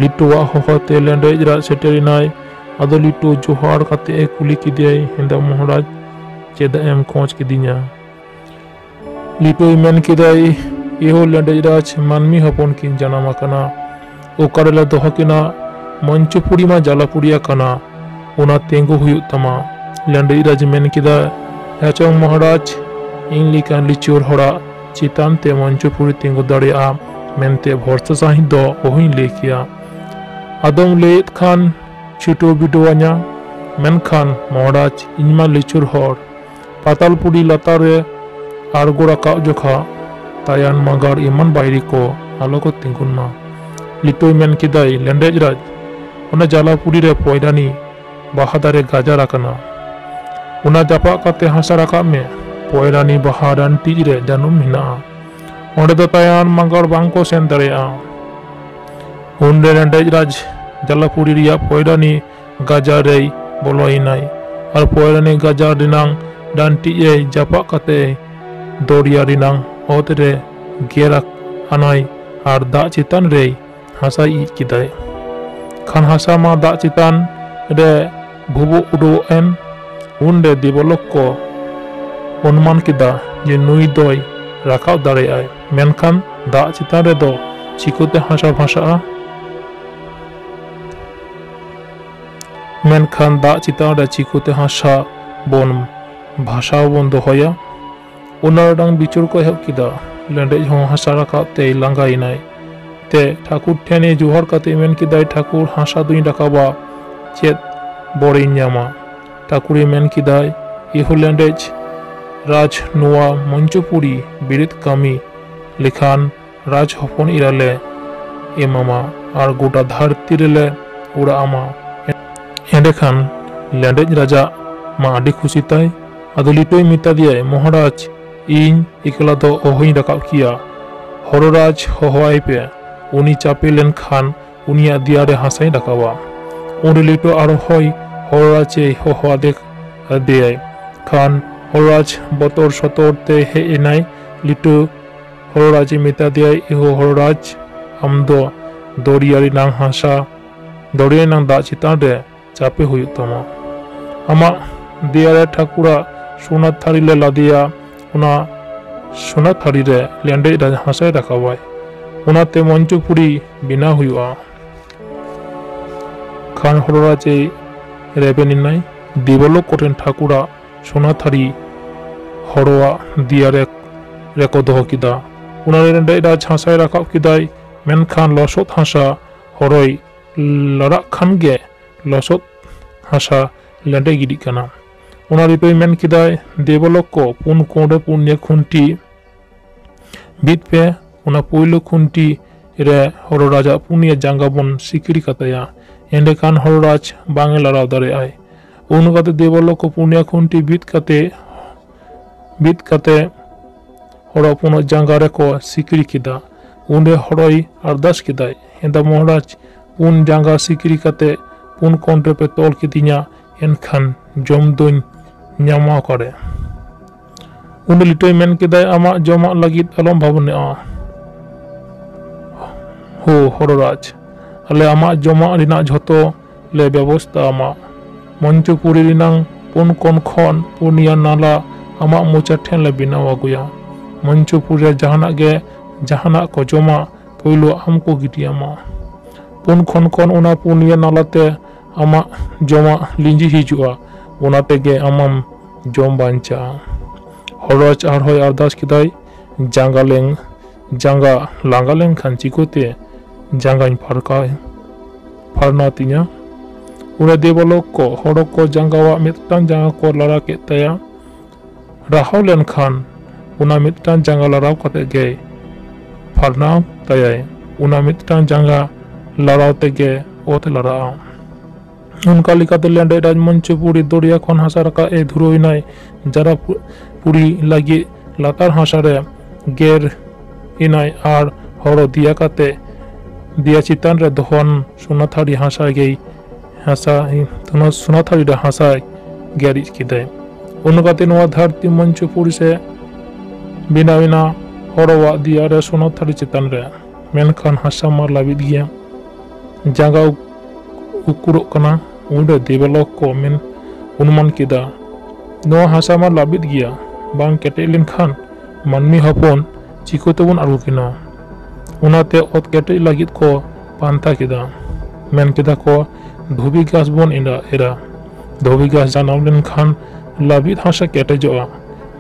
ᱞᱤᱴᱩᱣᱟᱜ ᱦᱚᱦᱚᱛᱮ ᱞᱮᱸᱰᱮᱡ ᱨᱟᱡᱽ ᱥᱮᱴᱮᱨᱮᱱᱟᱭ᱾ ᱟᱫᱚ ᱞᱤᱴᱩ ᱡᱚᱦᱟᱨ ᱠᱟᱛᱮ ᱮ ᱠᱩᱞᱤ ᱠᱮᱫᱮᱭᱟᱭ, "ᱦᱮᱸᱫᱟ ᱢᱚᱦᱟᱨᱟᱡᱽ, ᱪᱮᱫᱟᱜ ᱮᱢ ᱠᱷᱚᱡᱽ ᱠᱤᱫᱤᱧᱟ?" ᱞᱤᱴᱩᱭ ᱢᱮᱱ ᱠᱮᱫᱟᱭ, "ᱮᱦᱳ ᱞᱮᱸᱰᱮᱡ ᱨᱟᱡᱽ, ᱢᱟᱹᱱᱢᱤ ᱦᱚᱯᱚᱱ ᱠᱤᱱ ᱡᱟᱱᱟᱢ ᱟᱠᱟᱱᱟ, ᱚᱠᱟ ᱨᱮᱞᱮ ᱫᱚᱦᱚ ᱠᱤᱱᱟ? ᱢᱚᱧᱪᱚᱯᱩᱨᱤ ᱢᱟ ᱡᱟᱞᱟᱯᱩᱨᱤ ᱟᱠᱟᱱᱟ, ᱚᱱᱟ ᱛᱤᱸᱜᱩ ᱦᱩᱭᱩᱜ ᱛᱟᱢᱟ᱾" ᱞᱮᱸᱰᱮᱡ ᱨᱟᱡᱽ ᱢᱮᱱ ᱠᱮᱫᱟ, "ᱦᱮᱸ ᱪᱚᱝ ᱢᱚᱦᱟᱨᱟᱡᱽ, ᱤᱧ ᱞᱮᱠᱟᱱ ᱞᱤᱪᱟᱹᱲ ᱦᱚᱲᱟᱜ ᱪᱮᱛᱟᱱ ᱛᱮ ᱢᱚᱧᱪᱚᱯᱩᱨᱤ ᱛᱤᱸᱜᱩ ᱫᱟᱲᱮᱭᱟᱜᱼᱟ ᱢᱮᱱᱛᱮ ᱵᱷᱚᱨᱥᱟ ᱥᱟᱺᱦᱤᱡ ᱫᱚ ᱚᱦᱚᱧ ᱞᱟᱹᱭ ᱠᱮᱭᱟ᱾ ᱟᱫᱚᱢ ᱞᱟᱹᱭᱮᱫ ᱠᱷᱟᱱ ᱪᱷᱩᱴᱟᱹᱣ ᱵᱤᱰᱟᱹᱣ ᱟᱹᱧᱟ, ᱢᱮᱱᱠᱷᱟᱱ ᱢᱚᱦᱟᱨᱟᱡᱽ, ᱤᱧ ᱢᱟ ᱞᱤᱪᱟᱹᱲ ᱦᱚᱲ, ᱯᱟᱛᱟᱞᱯᱩᱨᱤ ᱞᱟᱛᱟᱨ ᱨᱮ ᱟᱬᱜᱚ ᱨᱟᱠᱟᱵ ᱡᱚᱠᱷᱟ ᱛᱟᱭᱟᱱ ᱢᱟᱜᱟᱲ ᱮᱢᱟᱱ ᱵᱟᱭᱨᱤ ᱠᱚ ᱟᱞᱚ ᱠᱚ ᱛᱤᱸᱜᱩᱱ ᱢᱟ᱾" ᱞᱤᱴᱩᱭ ᱢᱮᱱ ᱠᱮᱫᱟᱭ, "ᱞᱮᱸᱰᱮᱡ ᱨᱟᱡᱽ, ᱚᱱᱟ ᱡᱟᱞᱟᱯᱩᱨᱤ ᱨᱮ ᱯᱚᱭᱨᱟᱱᱤ ᱵᱟᱦᱟ ᱫᱟᱨᱮ ᱜᱟᱡᱟᱲ ᱟᱠᱟᱱᱟ, ᱚᱱᱟ ᱡᱟᱯᱟᱜ ᱠᱟᱛᱮ ᱦᱟᱥᱟ ᱨᱟᱠᱟᱵ ᱢᱮ, ᱯᱚᱭᱨᱟᱱᱤ ᱵᱟᱦᱟ ᱰᱟᱱᱴᱤᱡ ᱨᱮ ᱡᱟᱹᱱᱩᱢ ᱢᱮᱱᱟᱜᱼᱟ, ᱚᱸᱰᱮ ᱫᱚ ᱛᱟᱭᱟᱱ ᱢᱟᱜᱟᱲ ᱵᱟᱝ ᱠᱚ ᱥᱮᱱ ᱫᱟᱲᱮᱭᱟᱜᱼᱟ᱾" ᱩᱱᱨᱮ ᱞᱮᱸᱰᱮᱡ ᱨᱟᱡᱽ ᱡᱟᱞᱟᱯᱩᱨᱤ ᱨᱮᱭᱟᱜ ᱯᱚᱭᱨᱟᱱᱤ ᱜᱟᱡᱟᱲ ᱨᱮᱭ ᱵᱚᱞᱚᱭᱮᱱᱟᱭ ᱟᱨ ᱯᱚᱭᱨᱟᱱᱤ ᱜᱟᱡᱟᱲ ᱨᱮᱱᱟᱝ ᱰᱟᱱᱴᱤᱡ ᱮ ᱡᱟᱯᱟᱜ ᱠᱟᱛᱮ ᱫᱚᱨᱭᱟ ᱨᱮᱱᱟᱝ ᱚᱛ ᱨᱮ ᱜᱮᱨ ᱟᱱᱟᱭ ᱟᱨ ᱫᱟᱜ ᱪᱮᱛᱟᱱ ᱨᱮᱭ ᱦᱟᱥᱟᱭ ᱤᱡ ᱠᱮᱫᱟᱭ᱾ ᱠᱷᱟᱱ ᱦᱟᱥᱟ ᱢᱟ ᱫᱟᱜ ᱪᱮᱛᱟᱱ ᱨᱮ ᱵᱷᱩᱵᱩᱜ ᱩᱰᱩᱠᱚᱜ ᱮᱱ᱾ ᱩᱱᱨᱮ ᱫᱮᱵᱚᱞᱳᱠ ᱠᱚ ᱚᱱᱩᱢᱟᱱ ᱠᱮᱫᱟ ᱡᱮ ᱱᱩᱭ ᱫᱚᱭ ᱨᱟᱠᱟᱵ ᱫᱟᱲᱮᱭᱟᱜᱼᱟᱭ, ᱢᱮᱱᱠᱷᱟᱱ ᱫᱟᱜ ᱪᱮᱛᱟᱱ ᱨᱮᱫᱚ ᱪᱤᱠᱟᱹᱛᱮ ᱦᱟᱥᱟ ᱵᱷᱟᱥᱟᱜᱼᱟ? ᱢᱮᱱᱠᱷᱟᱱ ᱫᱟᱜ ᱪᱮᱛᱟᱱ ᱨᱮ ᱪᱤᱠᱟᱹᱛᱮ ᱦᱟᱥᱟ ᱵᱚᱱ ᱵᱷᱟᱥᱟᱣ ᱵᱚᱱ ᱫᱚᱦᱚᱭᱟ? ᱚᱱᱟ ᱨᱮᱱᱟᱝ ᱵᱤᱪᱟᱹᱨ ᱠᱚ ᱮᱦᱚᱵ ᱠᱮᱫᱟ᱾ ᱞᱮᱸᱰᱮᱡ ᱦᱚᱸ ᱦᱟᱥᱟ ᱨᱟᱠᱟᱵ ᱛᱮᱭ ᱞᱟᱸᱜᱟᱭᱮᱱᱟᱭ᱾ ᱛᱮ ᱴᱷᱟᱹᱠᱩᱨ ᱴᱷᱮᱱ ᱮ ᱡᱚᱦᱟᱨ ᱠᱟᱛᱮ ᱢᱮᱱ ᱠᱮᱫᱟᱭ, "ᱴᱷᱟᱹᱠᱩᱨ, ᱦᱟᱥᱟ ᱫᱩᱧ ᱨᱟᱠᱟᱵᱟ, ᱪᱮᱫ ᱵᱚᱨᱤᱧ ᱧᱟᱢᱟ?" ᱴᱷᱟᱹᱠᱩᱨᱮ ᱢᱮᱱ ᱠᱮᱫᱟᱭ, ᱮᱦᱳ ᱞᱮᱸᱰᱮᱡ ᱨᱟᱡᱽ, ᱱᱚᱣᱟ ᱢᱚᱧᱪᱚᱯᱩᱨᱤ ᱵᱤᱨᱤᱫ ᱠᱟᱹᱢᱤ ᱞᱮᱠᱷᱟᱱ ᱨᱟᱡᱽ ᱦᱚᱯᱚᱱ ᱮᱨᱟ ᱞᱮ ᱮᱢᱟᱢᱟ ᱟᱨ ᱜᱚᱴᱟ ᱫᱷᱟᱹᱨᱛᱤ ᱨᱮᱞᱮ ᱚᱲᱟᱜ ᱟᱢᱟ᱾ ᱮᱸᱰᱮᱠᱷᱟᱱ ᱞᱮᱸᱰᱮᱡ ᱨᱟᱡᱟᱜ ᱢᱟ ᱟᱹᱰᱤ ᱠᱷᱩᱥᱤ ᱛᱟᱭ᱾ ᱟᱫᱚ ᱞᱤᱴᱩᱭ ᱢᱮᱛᱟ ᱫᱮᱭᱟᱭ, "ᱢᱚᱦᱟᱨᱟᱡᱽ, ᱤᱧ ᱮᱠᱞᱟ ᱫᱚ ᱚᱦᱚᱧ ᱨᱟᱠᱟᱵ ᱠᱮᱭᱟ᱾ ᱦᱚᱨᱚᱨᱟᱡᱽ ᱦᱚᱦᱚᱣᱟᱭ ᱯᱮ, ᱩᱱᱤ ᱪᱟᱯᱮ ᱞᱮᱱᱠᱷᱟᱱ ᱩᱱᱤᱭᱟᱜ ᱫᱮᱭᱟ ᱨᱮ ᱦᱟᱥᱟᱧ ᱨᱟᱠᱟᱵᱟ᱾" ᱩᱱᱨᱮ ᱞᱤᱴᱩ ᱟᱨᱦᱚᱸᱭ ᱦᱚᱨᱚᱨᱟᱡᱽ ᱮ ᱦᱚᱦᱚ ᱟᱫᱮ ᱟᱫᱮᱭᱟᱭ᱾ ᱠᱷᱟᱱ ᱦᱚᱨᱚᱨᱟᱡᱽ ᱵᱚᱛᱚᱨ ᱥᱚᱛᱚᱨ ᱛᱮ ᱦᱮᱡ ᱮᱱᱟᱭ᱾ ᱞᱤᱴᱩ ᱦᱚᱨᱚᱨᱟᱡᱽ ᱮ ᱢᱮᱛᱟ ᱫᱮᱭᱟᱭ, "ᱮᱦᱳ ᱦᱚᱨᱚᱨᱟᱡᱽ, ᱟᱢ ᱫᱚ ᱫᱚᱨᱭᱟ ᱨᱮᱱᱟᱝ ᱦᱟᱥᱟ, ᱫᱚᱨᱭᱟ ᱨᱮᱱᱟᱝ ᱫᱟᱜ ᱪᱮᱛᱟᱱ ᱨᱮ ᱪᱟᱯᱮ ᱦᱩᱭᱩᱜ ᱛᱟᱢᱟ᱾ ᱟᱢᱟᱜ ᱫᱮᱭᱟ ᱨᱮ ᱴᱷᱟᱹᱠᱩᱨᱟᱜ ᱥᱳᱱᱟ ᱛᱷᱟᱹᱨᱤ ᱞᱮ ᱞᱟᱫᱮᱭᱟ, ᱚᱱᱟ ᱥᱳᱱᱟ ᱛᱷᱟᱹᱨᱤ ᱨᱮ ᱞᱮᱸᱰᱮᱡ ᱨᱟᱡᱽ ᱦᱟᱥᱟᱭ ᱨᱟᱠᱟᱵᱟᱭ᱾ ᱚᱱᱟᱛᱮ ᱢᱚᱧᱪᱚᱯᱩᱨᱤ ᱵᱮᱱᱟᱣ ᱦᱩᱭᱩᱜᱼᱟ᱾ ᱠᱷᱟᱱ ᱦᱚᱨᱚᱨᱟᱡᱽ ᱮ ᱨᱮᱵᱮᱱ ᱮᱱᱟᱭ᱾ ᱫᱮᱵᱚᱞᱳᱠ ᱠᱚᱨᱮᱱ ᱴᱷᱟᱹᱠᱩᱨᱟᱜ ᱥᱳᱱᱟ ᱛᱷᱟᱹᱨᱤ ᱦᱚᱨᱚᱣᱟᱜ ᱫᱮᱭᱟ ᱨᱮ, ᱨᱮᱠᱚ ᱫᱚᱦᱚ ᱠᱮᱫᱟ᱾ ᱚᱱᱟ ᱨᱮ ᱞᱮᱸᱰᱮᱡ ᱨᱟᱡᱽ ᱦᱟᱥᱟᱭ ᱨᱟᱠᱟᱵ ᱠᱮᱫᱟᱭ, ᱢᱮᱱᱠᱷᱟᱱ ᱞᱚᱥᱚᱫ ᱦᱟᱥᱟ ᱦᱚᱨᱚᱭ ᱞᱟᱲᱟᱜ ᱠᱷᱟᱱ ᱜᱮ ᱞᱚᱥᱚᱫ ᱦᱟᱥᱟ ᱞᱮᱸᱰᱮᱡ ᱜᱤᱰᱤᱜ ᱠᱟᱱᱟ᱾ ᱚᱱᱟ ᱨᱤᱛᱟᱹᱭ ᱢᱮᱱ ᱠᱮᱫᱟᱭ, ᱫᱮᱵᱚᱞᱳᱠ ᱠᱚ, ᱯᱩᱱ ᱠᱚᱬ ᱨᱮ ᱯᱩᱱᱭᱟᱹ ᱠᱷᱩᱱᱴᱤ ᱵᱤᱫ ᱯᱮ, ᱚᱱᱟ ᱯᱳᱭᱞᱳ ᱠᱷᱩᱱᱴᱤ ᱨᱮ ᱦᱚᱨᱚ ᱨᱟᱡᱟᱜ ᱯᱩᱱᱭᱟᱹ ᱡᱟᱸᱜᱟ ᱵᱚᱱ ᱥᱤᱠᱲᱤ ᱠᱟᱛᱟᱭᱟ, ᱮᱸᱰᱮᱠᱷᱟᱱ ᱦᱚᱨᱚ ᱨᱟᱡᱽ ᱵᱟᱝ ᱮ ᱞᱟᱲᱟᱣ ᱫᱟᱲᱮᱭᱟᱜᱼᱟᱭ᱾ ᱩᱱ ᱠᱟᱛᱮ ᱫᱮᱵᱚᱞᱳᱠ ᱠᱚ ᱯᱩᱱᱭᱟᱹ ᱠᱷᱩᱱᱴᱤ ᱵᱤᱫ ᱠᱟᱛᱮ, ᱵᱤᱫ ᱠᱟᱛᱮ ᱦᱚᱲ ᱦᱚᱯᱚᱱᱟᱜ ᱡᱟᱸᱜᱟ ᱨᱮᱠᱚ ᱥᱤᱠᱲᱤ ᱠᱮᱫᱟ᱾ ᱩᱱᱨᱮ ᱦᱚᱲᱚᱭ ᱟᱨᱫᱟᱥ ᱠᱮᱫᱟᱭ, ᱦᱮᱸᱫᱟ ᱢᱚᱦᱟᱨᱟᱡᱽ, ᱯᱩᱱ ᱡᱟᱸᱜᱟ ᱥᱤᱠᱲᱤ ᱠᱟᱛᱮ ᱯᱩᱱ ᱠᱚᱬ ᱨᱮᱯᱮ ᱛᱚᱞ ᱠᱤᱫᱤᱧᱟ, ᱮᱱᱠᱷᱟᱱ ᱡᱚᱢ ᱫᱩᱧ ᱧᱟᱢᱟ ᱚᱠᱟᱨᱮ? ᱩᱱᱤ ᱞᱤᱴᱟᱹᱭ ᱢᱮᱱ ᱠᱮᱫᱟᱭ, ᱟᱢᱟᱜ ᱡᱚᱢᱟᱜ ᱞᱟᱹᱜᱤᱫ ᱟᱞᱚᱢ ᱵᱷᱟᱵᱽᱱᱟᱜᱼᱟ᱾ ᱦᱳ ᱦᱚᱲᱚᱨᱟᱡᱽ, ᱟᱞᱮ ᱟᱢᱟᱜ ᱡᱚᱢᱟᱜ ᱨᱮᱱᱟᱜ ᱡᱷᱚᱛᱚ ᱞᱮ ᱵᱮᱵᱚᱥᱛᱟ ᱟᱢᱟ᱾ ᱢᱚᱧᱪᱚᱯᱩᱨᱤ ᱨᱮᱱᱟᱝ ᱯᱩᱱ ᱠᱚᱬ ᱠᱷᱚᱱ ᱯᱩᱱᱭᱟ ᱱᱟᱞᱟ ᱟᱢᱟᱜ ᱢᱚᱪᱟ ᱴᱷᱮᱱ ᱞᱮ ᱵᱮᱱᱟᱣ ᱟᱹᱜᱩᱭᱟ᱾ ᱢᱚᱧᱪᱚᱯᱩᱨᱤ ᱨᱮ ᱡᱟᱦᱟᱱᱟᱜ ᱜᱮ, ᱡᱟᱦᱟᱱᱟᱜ ᱠᱚ ᱡᱚᱢᱟ, ᱯᱳᱭᱞᱳ ᱟᱢ ᱠᱚ ᱜᱤᱰᱤᱭᱟᱢᱟ᱾ ᱯᱩᱱ ᱠᱚᱬ ᱠᱷᱚᱱ ᱚᱱᱟ ᱯᱩᱱᱭᱟᱹ ᱱᱟᱞᱟᱛᱮ ᱟᱢᱟᱜ ᱡᱚᱢᱟᱜ ᱞᱤᱸᱡᱤ ᱦᱤᱡᱩᱜᱼᱟ, ᱚᱱᱟ ᱛᱮᱜᱮ ᱟᱢᱟᱜ ᱡᱚᱢ ᱵᱟᱧᱪᱟᱜᱼᱟ᱾ ᱦᱚᱨᱚᱡᱽ ᱟᱨᱦᱚᱸᱭ ᱟᱨᱫᱟᱥ ᱠᱮᱫᱟᱭ, ᱡᱟᱸᱜᱟ ᱞᱮᱝ, ᱡᱟᱸᱜᱟ ᱞᱟᱸᱜᱟ ᱞᱮᱱᱠᱷᱟᱱ ᱪᱤᱠᱟᱹᱛᱮ ᱡᱟᱸᱜᱟᱧ ᱯᱷᱟᱨᱠᱟᱭ, ᱯᱷᱟᱨᱱᱟ ᱛᱤᱧᱟ? ᱚᱸᱰᱮ ᱫᱮᱵᱚᱞᱳᱠ ᱠᱚ ᱦᱚᱲ ᱠᱚ ᱡᱟᱸᱜᱟᱣᱟᱜ ᱢᱤᱫᱴᱟᱝ ᱡᱟᱸᱜᱟ ᱠᱚ ᱞᱟᱲᱟ ᱠᱮᱫ ᱛᱟᱭᱟ᱾ ᱨᱟᱦᱟᱣ ᱞᱮᱱᱠᱷᱟᱱ ᱚᱱᱟ ᱢᱤᱫᱴᱟᱝ ᱡᱟᱸᱜᱟ ᱞᱟᱲᱟᱣ ᱠᱟᱛᱮ ᱜᱮᱭ ᱯᱷᱟᱨᱱᱟᱣ ᱛᱟᱭᱟᱭ᱾ ᱚᱱᱟ ᱢᱤᱫᱴᱟᱝ ᱡᱟᱸᱜᱟ ᱞᱟᱲᱟᱣ ᱛᱮᱜᱮ ᱚᱛ ᱞᱟᱲᱟᱜᱼᱟ᱾ ᱚᱱᱠᱟ ᱞᱮᱠᱟᱛᱮ ᱞᱮᱸᱰᱮᱫ ᱨᱟᱡᱽ ᱢᱚᱧᱪᱚᱯᱩᱨᱤ ᱫᱚᱨᱭᱟ ᱠᱷᱚᱱ ᱦᱟᱥᱟ ᱨᱟᱠᱟᱵ ᱮ ᱫᱷᱩᱨᱟᱹᱣ ᱮᱱᱟᱭ᱾ ᱡᱟᱨᱟ ᱯᱩ-, ᱯᱩᱨᱤ ᱞᱟᱹᱜᱤᱫ ᱞᱟᱛᱟᱨ ᱦᱟᱥᱟ ᱨᱮ ᱜᱮᱨ ᱮᱱᱟᱭ ᱟᱨ ᱦᱚᱲ ᱫᱮᱭᱟ ᱠᱟᱛᱮ ᱫᱮᱭᱟ ᱪᱮᱛᱟᱱ ᱨᱮ ᱫᱚᱦᱚᱱ ᱥᱳᱱᱟ ᱛᱷᱟᱹᱨᱤ ᱦᱟᱥᱟ ᱜᱮᱭ ᱦᱟᱥᱟ, ᱥᱳᱱᱟ ᱛᱷᱟᱹᱨᱤ ᱨᱮ ᱦᱟᱥᱟᱭ ᱜᱮᱨ ᱤᱡ ᱠᱮᱫᱟᱭ᱾ ᱚᱱᱠᱟᱛᱮ ᱱᱚᱣᱟ ᱫᱷᱟᱹᱨᱛᱤ ᱢᱚᱧᱪᱚᱯᱩᱨᱤ ᱥᱮ ᱵᱮᱱᱟᱣ ᱮᱱᱟ ᱦᱚᱲᱚᱣᱟᱜ ᱫᱮᱭᱟ ᱨᱮ ᱥᱳᱱᱟ ᱛᱷᱟᱹᱨᱤ ᱪᱮᱛᱟᱱ ᱨᱮ᱾ ᱢᱮᱱᱠᱷᱟᱱ ᱦᱟᱥᱟ ᱢᱟ ᱞᱟᱹᱵᱤᱫ ᱜᱮᱭᱟ᱾ ᱡᱟᱸᱜᱟ ᱩᱠ-, ᱩᱠᱩᱨᱚᱜ ᱠᱟᱱᱟ᱾ ᱩᱱᱨᱮ ᱫᱮᱵᱟᱞᱳᱠ ᱠᱚ ᱢᱮᱱ ᱚᱱᱩᱢᱟᱱ ᱠᱮᱫᱟ, ᱱᱚᱣᱟ ᱦᱟᱥᱟ ᱢᱟ ᱞᱟᱹᱵᱤᱫ ᱜᱮᱭᱟ, ᱵᱟᱝ ᱠᱮᱴᱮᱡ ᱞᱮᱱᱠᱷᱟᱱ ᱢᱟᱹᱱᱢᱤ ᱦᱚᱯᱚᱱ ᱪᱤᱠᱟᱹ ᱛᱮᱵᱚᱱ ᱟᱹᱜᱩ ᱠᱤᱱᱟ? ᱚᱱᱟᱛᱮ ᱚᱛ ᱠᱮᱴᱮᱡ ᱞᱟᱹᱜᱤᱫ ᱠᱚ ᱯᱟᱱᱛᱷᱟ ᱠᱮᱫᱟ᱾ ᱢᱮᱱ ᱠᱮᱫᱟ ᱠᱚ, ᱫᱷᱩᱵᱤ ᱜᱷᱟᱥ ᱵᱚᱱ ᱮᱨᱟ, ᱮᱨᱟ᱾ ᱫᱷᱩᱵᱤ ᱜᱷᱟᱥ ᱡᱟᱱᱟᱢ ᱞᱮᱱᱠᱷᱟᱱ ᱞᱟᱹᱵᱤᱫ ᱦᱟᱥᱟ ᱠᱮᱴᱮᱡᱚᱜᱼᱟ᱾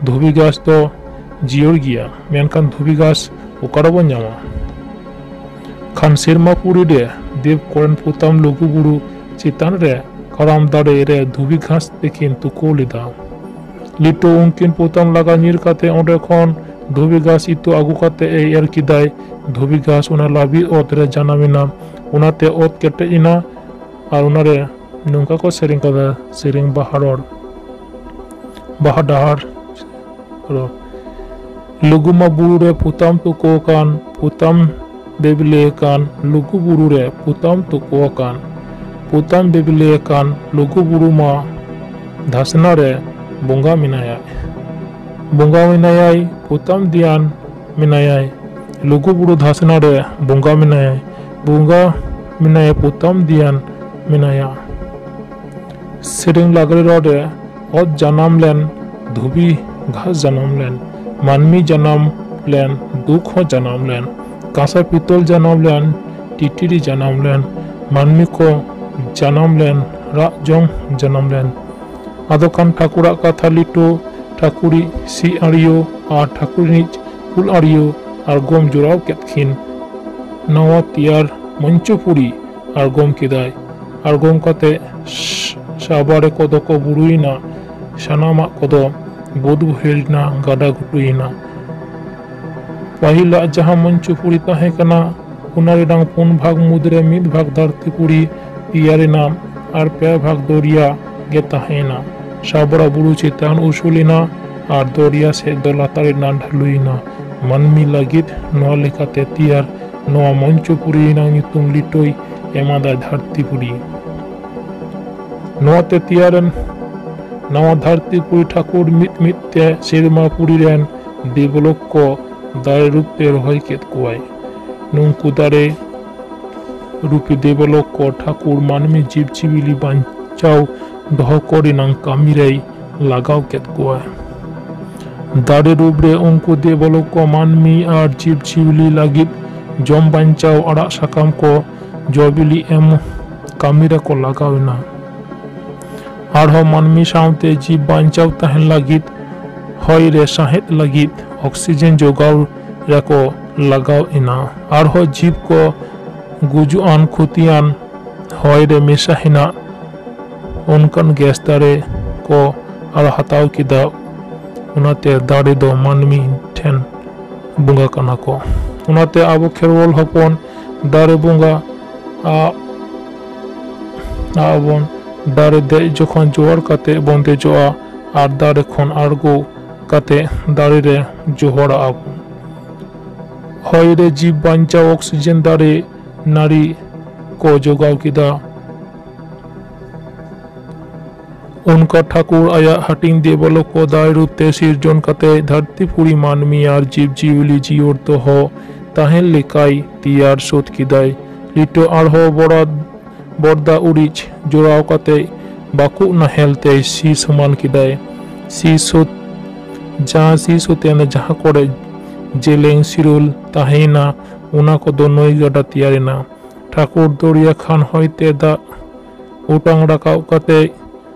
ᱫᱷᱩᱵᱤ ᱜᱷᱟᱥ ᱫᱚ ᱡᱤᱭᱟᱹᱲ ᱜᱮᱭᱟ, ᱢᱮᱱᱠᱷᱟᱱ ᱫᱷᱩᱵᱤ ᱜᱷᱟᱥ ᱚᱠᱟ ᱨᱮᱵᱚᱱ ᱧᱟᱢᱟ? ᱠᱷᱟᱱ ᱥᱮᱨᱢᱟ ᱯᱩᱨᱤ ᱨᱮ ᱫᱮᱵ ᱠᱚᱨᱮᱱ ᱯᱚᱛᱟᱢ ᱞᱩᱜᱩ ᱵᱩᱨᱩ ᱪᱮᱛᱟᱱ ᱨᱮ ᱠᱟᱨᱟᱢ ᱫᱟᱨᱮ ᱨᱮ ᱫᱷᱩᱵᱤ ᱜᱷᱟᱥ ᱛᱮᱠᱤᱱ ᱛᱩᱠᱟᱹ ᱞᱮᱫᱟ᱾ ᱞᱤᱴᱟᱹ ᱩᱱᱠᱤᱱ ᱯᱚᱛᱟᱢ ᱞᱟᱜᱟ ᱧᱤᱨ ᱠᱟᱛᱮ ᱚᱸᱰᱮ ᱠᱷᱚᱱ ᱫᱷᱩᱵᱤ ᱜᱷᱟᱥ ᱤᱛᱟᱹ ᱟᱹᱜᱩ ᱠᱟᱛᱮ ᱮ ᱮᱨ ᱠᱮᱫᱟᱭ᱾ ᱫᱷᱩᱵᱤ ᱜᱷᱟᱥ ᱚᱱᱟ ᱞᱟᱹᱵᱤᱫ ᱚᱛ ᱨᱮ ᱡᱟᱱᱟᱢ ᱮᱱᱟ᱾ ᱚᱱᱟᱛᱮ ᱚᱛ ᱠᱮᱴᱮᱡ ᱮᱱᱟ᱾ ᱟᱨ ᱚᱱᱟᱨᱮ ᱱᱚᱝᱠᱟ ᱠᱚ ᱥᱮᱨᱮᱧ ᱠᱟᱫᱟ, ᱥᱮᱨᱮᱧ ᱵᱟᱦᱟ ᱨᱚᱲ, ᱵᱟᱦᱟ ᱰᱟᱦᱟᱨ ᱨᱚᱲ᱾ ᱞᱩᱜᱩ ᱢᱟ ᱵᱩᱨᱩ ᱨᱮ ᱯᱚᱛᱟᱢ ᱛᱩᱠᱟᱹ ᱟᱠᱟᱱ, ᱯᱚᱛᱟᱢ ᱵᱮᱵᱞᱮ ᱟᱠᱟᱱ, ᱞᱩᱜᱩ ᱵᱩᱨᱩ ᱨᱮ ᱯᱚᱛᱟᱢ ᱛᱩᱠᱟᱹ ᱟᱠᱟᱱ, ᱯᱚᱛᱟᱢ ᱵᱮᱵᱞᱮ ᱟᱠᱟᱱ, ᱞᱩᱜᱩ ᱵᱩᱨᱩ ᱢᱟ ᱫᱷᱟᱥᱱᱟ ᱨᱮ ᱵᱚᱸᱜᱟ ᱢᱮᱱᱟᱭᱟ᱾ ᱵᱚᱸᱜᱟ ᱢᱮᱱᱟᱭᱟᱭ, ᱯᱚᱛᱟᱢ ᱫᱷᱮᱭᱟᱱ ᱢᱮᱱᱟᱭᱟᱭ᱾ ᱞᱩᱜᱩ ᱵᱩᱨᱩ ᱫᱷᱟᱥᱱᱟ ᱨᱮ ᱵᱚᱸᱜᱟ ᱢᱮᱱᱟᱭᱟᱭ᱾ ᱵᱚᱸᱜᱟ ᱢᱮᱱᱟᱭᱟ, ᱯᱚᱛᱟᱢ ᱫᱷᱮᱭᱟᱱ ᱢᱮᱱᱟᱭᱟ᱾ ᱥᱮᱨᱮᱧ ᱞᱟᱜᱽᱲᱮ ᱨᱚᱲ ᱨᱮ ᱚᱛ ᱡᱟᱱᱟᱢ ᱞᱮᱱ, ᱫᱷᱩᱵᱤ ᱜᱷᱟᱥ ᱡᱟᱱᱟᱢ ᱞᱮᱱ, ᱢᱟᱹᱱᱢᱤ ᱡᱟᱱᱟᱢ ᱞᱮᱱ, ᱫᱩᱠ ᱦᱚᱸ ᱡᱟᱱᱟᱢ ᱞᱮᱱ, ᱠᱟᱸᱥᱟ ᱯᱤᱛᱚᱞ ᱡᱟᱱᱟᱢ ᱞᱮᱱ, ᱴᱤᱴᱤᱨᱤ ᱡᱟᱱᱟᱢ ᱞᱮᱱ, ᱢᱟᱹᱱᱢᱤ ᱠᱚ ᱡᱟᱱᱟᱢ ᱞᱮᱱ, ᱨᱟᱜ ᱡᱚᱝ ᱡᱟᱱᱟᱢ ᱞᱮᱱ᱾ ᱟᱫᱚ ᱠᱷᱟᱱ ᱴᱷᱟᱹᱠᱩᱨᱟᱜ ᱠᱟᱛᱷᱟ ᱞᱤᱴᱟᱹ, ᱴᱷᱟᱹᱠᱩᱨᱤᱡ ᱥᱤᱧ ᱟᱹᱲᱤᱭᱟᱹ ᱟᱨ ᱴᱷᱟᱹᱠᱩᱨᱤᱡ ᱠᱩᱞ ᱟᱹᱲᱤᱭᱟᱹ ᱟᱬᱜᱚᱢ ᱡᱚᱲᱟᱣ ᱠᱮᱫ ᱠᱤᱱ᱾ ᱱᱟᱣᱟ ᱛᱮᱭᱟᱨ ᱢᱚᱧᱪᱚᱯᱩᱨᱤ ᱟᱬᱜᱚᱢ ᱠᱮᱫᱟᱭ᱾ ᱟᱬᱜᱚᱢ ᱠᱟᱛᱮ ᱥ-, ᱥᱟᱵᱟᱲᱮ ᱠᱚᱫᱚ ᱠᱚ ᱵᱩᱨᱩᱭᱮᱱᱟ, ᱥᱟᱱᱟᱢᱟᱜ ᱠᱚᱫᱚ ᱵᱟᱹᱫ ᱵᱟᱹᱭᱦᱟᱹᱲ ᱮᱱᱟ, ᱜᱟᱰᱟ ᱜᱷᱩᱴᱩᱭᱮᱱᱟ᱾ ᱯᱟᱹᱦᱤᱞᱟᱜ ᱡᱟᱦᱟᱸ ᱢᱚᱧᱪᱚᱯᱩᱨᱤ ᱛᱟᱦᱮᱸ ᱠᱟᱱᱟ, ᱚᱱᱟ ᱨᱮᱱᱟᱜ ᱯᱩᱱ ᱵᱷᱟᱜᱽ ᱢᱩᱫᱽᱨᱮ ᱢᱤᱫ ᱵᱷᱟᱜᱽ ᱫᱷᱟᱹᱨᱛᱤ ᱯᱩᱨᱤ ᱛᱮᱭᱟᱨ ᱮᱱᱟ ᱟᱨ ᱯᱮ ᱵᱷᱟᱜᱽ ᱫᱚᱨᱭᱟ ᱜᱮ ᱛᱟᱦᱮᱸ ᱮᱱᱟ᱾ ᱥᱟᱵᱲᱟ ᱵᱩᱨᱩ ᱪᱮᱛᱟᱱ ᱩᱥᱩᱞ ᱮᱱᱟ ᱟᱨ ᱫᱚᱨᱭᱟ ᱥᱮᱫ ᱫᱚ ᱞᱟᱛᱟᱨ ᱮᱱᱟ, ᱰᱷᱟᱹᱞᱩᱭ ᱮᱱᱟ᱾ ᱢᱟᱹᱱᱢᱤ ᱞᱟᱹᱜᱤᱫ ᱱᱚᱣᱟ ᱞᱮᱠᱟᱛᱮ ᱛᱮᱭᱟᱨ ᱱᱚᱣᱟ ᱢᱚᱧᱪᱚᱯᱩᱨᱤ ᱨᱮᱱᱟᱜ ᱧᱩᱛᱩᱢ ᱞᱤᱴᱟᱹᱭ ᱮᱢᱟᱫᱟ ᱫᱷᱟᱹᱨᱛᱤ ᱯᱩᱨᱤ᱾ ᱱᱚᱣᱟ ᱛᱮ ᱛᱮᱭᱟᱨ ᱮᱱ ᱱᱟᱣᱟ ᱫᱷᱟᱹᱨᱛᱤ ᱯᱩᱨᱤ ᱴᱷᱟᱹᱠᱩᱨ ᱢᱤᱫ ᱢᱤᱫ ᱛᱮ ᱥᱮᱨᱢᱟ ᱯᱩᱨᱤ ᱨᱮᱱ ᱫᱮᱵᱚᱞᱳᱠ ᱠᱚ ᱫᱟᱨᱮ ᱨᱩᱯ ᱛᱮ ᱨᱚᱦᱚᱭ ᱠᱮᱫ ᱠᱚᱣᱟᱭ᱾ ᱱᱩᱝᱠᱩ ᱫᱟᱨᱮ ᱨᱩᱯᱤ ᱫᱮᱵᱚᱞᱳᱠ ᱠᱚ ᱴᱷᱟᱹᱠᱩᱨ ᱢᱟᱹᱱᱢᱤ ᱡᱤᱵᱽ ᱡᱤᱣᱤᱞᱤ ᱵᱟᱧᱪᱟᱣ ᱫᱚᱦᱚ ᱠᱚ ᱨᱮᱱᱟᱝ ᱠᱟᱹᱢᱤ ᱨᱮᱭ ᱞᱟᱜᱟᱣ ᱠᱮᱫ ᱠᱚᱣᱟ᱾ ᱫᱟᱨᱮ ᱨᱩᱯ ᱨᱮ ᱩᱱᱠᱩ ᱫᱮᱵᱚᱞᱳᱠ ᱠᱚ ᱢᱟᱹᱱᱢᱤ ᱟᱨ ᱡᱤᱵᱽ ᱡᱤᱣᱤᱞᱤ ᱞᱟᱹᱜᱤᱫ ᱡᱚᱢ ᱵᱟᱧᱪᱟᱣ ᱟᱲᱟᱜ ᱥᱟᱠᱟᱢ ᱠᱚ ᱡᱚ ᱵᱤᱞᱤ ᱮᱢ ᱠᱟᱹᱢᱤ ᱨᱮᱠᱚ ᱞᱟᱜᱟᱣ ᱮᱱᱟ᱾ ᱟᱨᱦᱚᱸ ᱢᱟᱹᱱᱢᱤ ᱥᱟᱶᱛᱮ ᱡᱤᱵᱽ ᱵᱟᱧᱪᱟᱣ ᱛᱟᱦᱮᱱ ᱞᱟᱹᱜᱤᱫ ᱦᱚᱭ ᱨᱮ ᱥᱟᱸᱦᱮᱫ ᱞᱟᱹᱜᱤᱫ ᱚᱠᱥᱤᱡᱮᱱ ᱡᱚᱜᱟᱣ ᱨᱮᱠᱚ ᱞᱟᱜᱟᱣ ᱮᱱᱟ᱾ ᱟᱨᱦᱚᱸ ᱡᱤᱵᱽ ᱠᱚ ᱜᱩᱡᱩᱜ ᱟᱱ ᱠᱷᱚᱛᱤᱭᱟᱱ ᱦᱚᱭ ᱨᱮ ᱢᱮᱥᱟ ᱦᱮᱱᱟᱜ ᱚᱱᱠᱟᱱ ᱜᱮᱥ ᱫᱟᱨᱮ ᱠᱚ ᱟᱨ ᱦᱟᱛᱟᱣ ᱠᱮᱫᱟ᱾ ᱚᱱᱟᱛᱮ ᱫᱟᱨᱮ ᱫᱚ ᱢᱟᱹᱱᱢᱤ ᱴᱷᱮᱱ ᱵᱚᱸᱜᱟ ᱠᱟᱱᱟ ᱠᱚ᱾ ᱚᱱᱟᱛᱮ ᱟᱵᱚ ᱠᱷᱮᱨᱣᱟᱞ ᱦᱚᱯᱚᱱ ᱫᱟᱨᱮ ᱵᱚᱸᱜᱟ ᱟ-, ᱟᱵᱚᱱ ᱫᱟᱨᱮ ᱫᱮᱡ ᱡᱚᱠᱷᱚᱱ ᱡᱚᱦᱟᱨ ᱠᱟᱛᱮ ᱵᱚᱱ ᱫᱮᱡᱚᱜᱼᱟ ᱟᱨ ᱫᱟᱨᱮ ᱠᱷᱚᱱ ᱟᱬᱜᱚ ᱠᱟᱛᱮ ᱫᱟᱨᱮ ᱨᱮ ᱡᱚᱦᱚᱨᱟᱜᱼᱟ ᱵᱚᱱ᱾ ᱦᱚᱭ ᱨᱮ ᱡᱤᱵᱽ ᱵᱟᱧᱪᱟᱣ ᱚᱠᱥᱤᱡᱮᱱ ᱫᱟᱨᱮ ᱱᱟᱹᱲᱤ ᱠᱚ ᱡᱚᱜᱟᱣ ᱠᱮᱫᱟ᱾ ᱚᱱᱠᱟ ᱴᱷᱟᱹᱠᱩᱨ ᱟᱭᱟᱜ ᱦᱟᱹᱴᱤᱧ ᱫᱮᱵᱚᱞᱳᱠ ᱠᱚ ᱫᱟᱭ ᱨᱩᱯ ᱛᱮ ᱥᱤᱨᱡᱚᱱ ᱠᱟᱛᱮ ᱫᱷᱟᱹᱨᱛᱤ ᱯᱩᱨᱤ ᱢᱟᱹᱱᱢᱤ ᱟᱨ ᱡᱤᱵᱽ ᱡᱤᱭᱟᱹᱞᱤ ᱡᱤᱭᱟᱹᱲ ᱫᱚᱦᱚ ᱛᱟᱦᱮᱱ ᱞᱮᱠᱟᱭ ᱛᱮᱭᱟᱨ ᱥᱟᱹᱛ ᱠᱮᱫᱟᱭ᱾ ᱞᱤᱴᱟᱹ ᱟᱨᱦᱚᱸ ᱵᱚᱨᱟ-, ᱵᱚᱨᱫᱟ ᱩᱨᱤᱡ ᱡᱚᱲᱟᱣ ᱠᱟᱛᱮ ᱵᱟᱠᱩᱜ ᱱᱟᱦᱮᱞ ᱛᱮᱭ ᱥᱤ ᱥᱚᱢᱟᱱ ᱠᱮᱫᱟᱭ᱾ ᱥᱤ ᱥᱟᱹᱛ, ᱡᱟᱦᱟᱸ ᱥᱤ ᱥᱟᱹᱛ ᱮᱱ ᱡᱟᱦᱟᱸ ᱠᱚᱨᱮ ᱡᱮᱞᱮᱧ ᱥᱤᱨᱟᱹᱞ ᱛᱟᱦᱮᱸᱭᱮᱱᱟ, ᱚᱱᱟ ᱠᱚᱫᱚ ᱱᱟᱹᱭ ᱜᱟᱰᱟ ᱛᱮᱭᱟᱨᱮᱱᱟ᱾ ᱴᱷᱟᱹᱠᱩᱨ ᱫᱚᱨᱭᱟ ᱠᱷᱟᱱ ᱦᱚᱭᱛᱮ ᱫᱟᱜ ᱚᱴᱟᱝ ᱨᱟᱠᱟᱵ ᱠᱟᱛᱮ